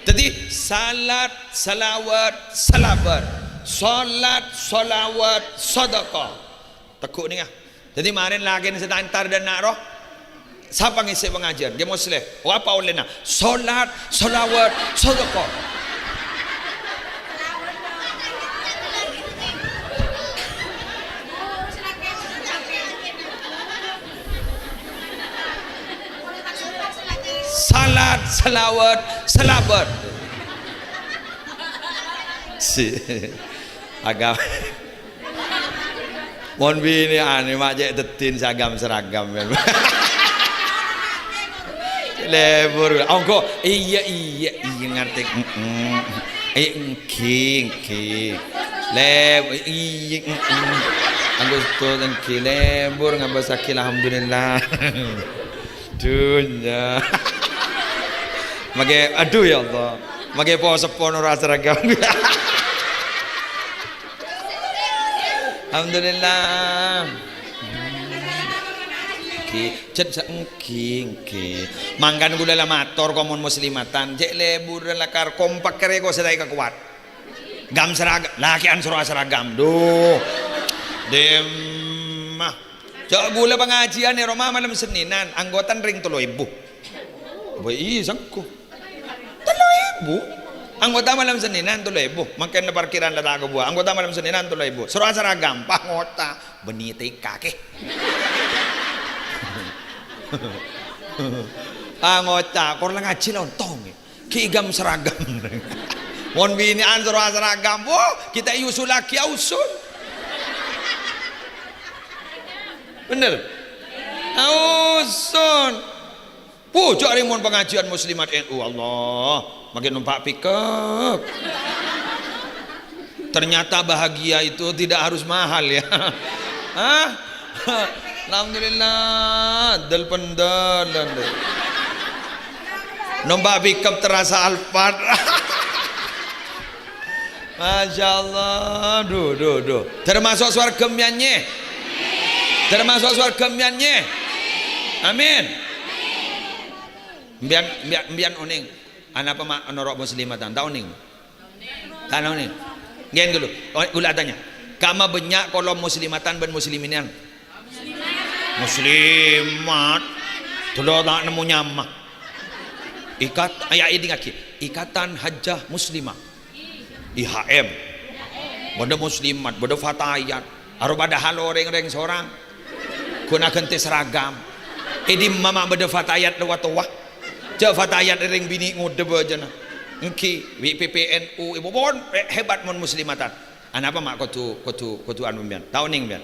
Dhâddhi, salat, salawat, salabât. Sholat, sholawat, sodaqah. Tegghu' nèka. Dhâddhi, marèna lakèna sè ta' entar dâ' enna' rowa. Sapa ngèssè pangajiân? Kè Musleh. Oh, apa ollèna? Sholat, sholawat, sodaqah. Salat, salawat, salabât. Si. Agam. Mon binè'an, ma' cè' dhâddhin sè agam-seragam. Lebur. Ongghu. Iyâ, iyâ, iyâ, ngartè. Mm-mm. Eh, èngghi, èngghi. Leb-, iyâ, mm-mm. Agustus, èngghi. Lebur, ngabâsaghi, alhamdulillah. Dhunnya. Makè, aduh, ya Allah. Makè po-, seppo noro' asaragam. Alhamdulillah. Èngghi, jhât sa-, èngghi, èngghi. Mangkana kaulâ la mator, ko' mon muslimatan, cè' leburân lakar kompak kèrè ko' sè ta' èkakowat. Gam serag-, lakè'an soro asaragam. Duh. Dimma. Jhâ' kaulâ pangajiân è roma malem Sennènan, anggotana rèng tello èbu. Bâi, sengko. Tello èbu. Anggota malem Sennènan tello èbu. Mangkèn parkiran la ta' kabuwâ. Anggota malem Sennènan tello èbu. Soro asaragam, pas ngoca'. Bânnè T K kè. Ah, ngoca', kor la ngajhi la ontong. Ghi' gam seragam. Mon binè'an soro asaragam, wo, ghi' ta' èusullaghi ausun. Bhender? Ausun. Wo, jhâ' rèng mon pangajiân muslimat N U, Allah, makè nompa' pickup. Ternyata bahagia itu tidak harus mahal, ya. Hah? Alhamdulillah, dâl-pendâlân, deh. Nompa' pickup terasa Alphard. Masya Allah. Duh, duh, duh. Termasuk swarga mbiyan, nyè? Termasuk swarga mbiyan, nyè? Amin. Mbiyan, mbiyan, mbiyan onèng. Anapa ma' noro' muslimatan? Ta' onèng? Tanah ni. Ngghi, dulu. Oh, kaulâ atanya. Ka'amma bânnya' kolom muslimatan bân musliminian? Muslimat. Dulu ta' nemmo nyama. Ikat-, ya, èdingngaghi. Ikatan Hajjah Muslimah. I H M. Bâdâ muslimat, bâdâ fatayat. Aro padahal orèng rèng sorang. Ghun aghântè seragam. È dimma ma' bâdâ fatayat rowa-towa. Jhâ' fatayat rèng binè' ngodâ bâjâna. Èngghi, bi' P P N U, ibu pon, eh, hebat mon muslimatan. Anapa ma' kodhu, kodhu, kodhu anu mbiyan? Ta' onèng mbiyan?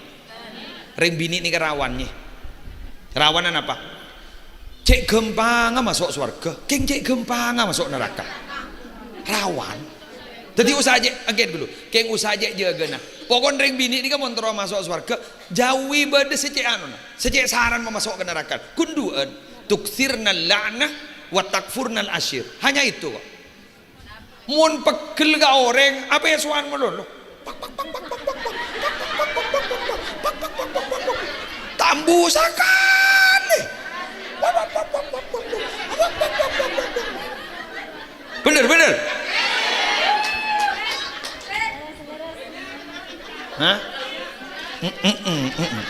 Rèng binè' nèka rawan, nyè. Rawan anapa? Cè' ghâmpangnga maso' sowarga, kèng cè' ghâmpangnga maso' naraka. Rawan. Dhâddhi usaha cè', èngghi dulu. Kèng usaha cè' jâgâna. Pokon rèng binè' nèka mon terro maso' sowarga, jhâuwi bâdâ sè cè' anona, sè cè' saran mamaso' ka naraka. Ghun duwâ'ân, tuktsirnal la'nah wa takfurnal asyir. Hanya itu kok. Mon pegghel ka orèng, apèsowan malolo. Pak, pak, pak, pak, pak, pak, pak. Pak, pak, pak, pak, pak, pak, pak. Tambu sakalè. Pak, pak, pak, pak, pak, pak, pak. Bhender, bhender. Hah? Mm, mm, mm, mm, mm.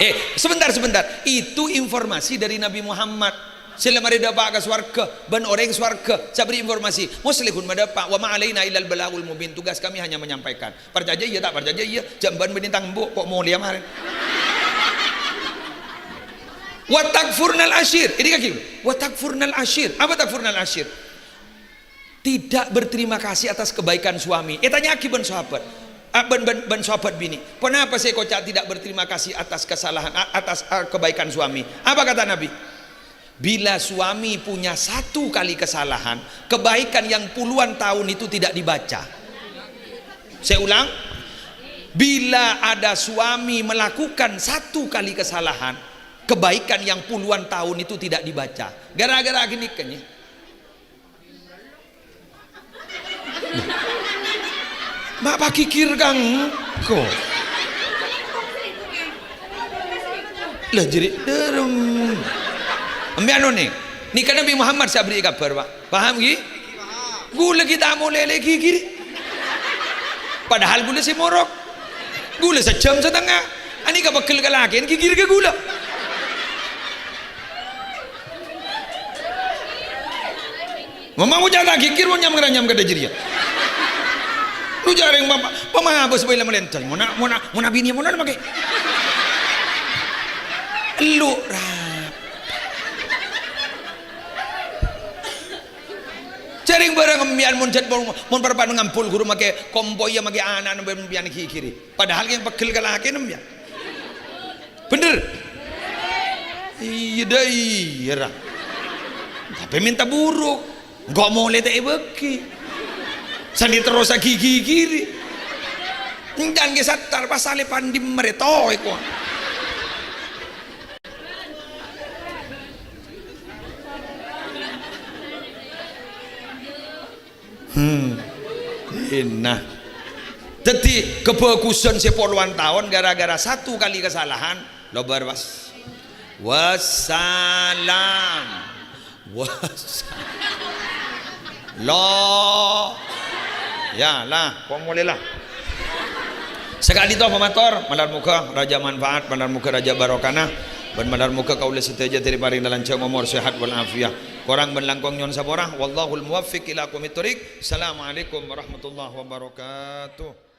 Eh, sebentar, sebentar. Itu informasi dari Nabi Muhammad. Sè la marè dâpa' ka sowarga, bân orèng sowarga, sè aberri' informasi. Muslihun madâpa', "Wa ma alaina illal balaghul mubin." Tugas kami hanya menyampaikan. Parcajâ iyâ, ta' parcajâ iyâ, jhâ' bân bânnè tang embu', kok molèya marèn. "Wa takfurnal asyir." Ini kaki. "Wa takfurnal asyir." Apa takfurnal asyir? Tidak berterima kasih atas kebaikan suami. Eh, tanya'aghi bân sahabat. Ah, bân, bân, bân sahabat binè'. "Ponapa sè èkoca' tidak berterima kasih atas kesalahan, a-, atas, ah, kebaikan suami?" Apa kata Nabi? "Bila suami punya satu kali kesalahan, kebaikan yang puluhan tahun itu tidak dibaca." Saya ulang, bila ada suami melakukan satu kali kesalahan, kebaikan yang puluhan tahun itu tidak dibaca. Gara-gara gini kan ya. Ma' paghighir ka engko'. Lah, jârèya dhârem. Embi anu nè. Nèka Nabi Muhammad sè aberri' kabhâr, Pak. Paham, ghi? Ghulâ ghi' ta' molè lè ghighir. Padahal ghulâ sè morok. Ghulâ sajâm satengnga. Anèka pegghel ka lakèn, ghighir ka ghulâ. Mama mo jhâ' ta' ghighir, mo nyam-ngaranyam kadhâ jârèya. Lu jhâ' rèng pama-, pamabâs bhâi la malèntal. Mona, mona, mona binè' mona makè. Elu, rap. Jhâ' rèng bârâng embiyan mon jhât mon, mon parpan ngambul ghuru makè kompoy ya makè ana'na embiyan ghighiri. Padahal yang pegghel ka lakèn embiyan. Bhender? Iyâ, dâ' iyâ, ra. Tapè mènta buruk. Engko' molè ta' èbâghi. Sandhi terrosa ghighiri. Encan ghi' sattar, pasalè pandhi marè toè kowa. Hmm. Ina. Dhâddhi, kabhâghusân sè polowan taon gara-gara satu kali kasalahan, lobâr, Mas. Wassalam. Was-, lo-, ya, lah, kok mulai lah. Sakali to pamator, malar moga raja manfaat, malar moga raja barokana, bân malar moga kaulâ sadhâjâ dibâri paring lanjhâng omor, sehat wal afiat. Korang bân langkong nyo'on sapora. Wallahul muwaffiq ila aqwamit thoriq. Assalamualaikum warahmatullahi wabarakatuh.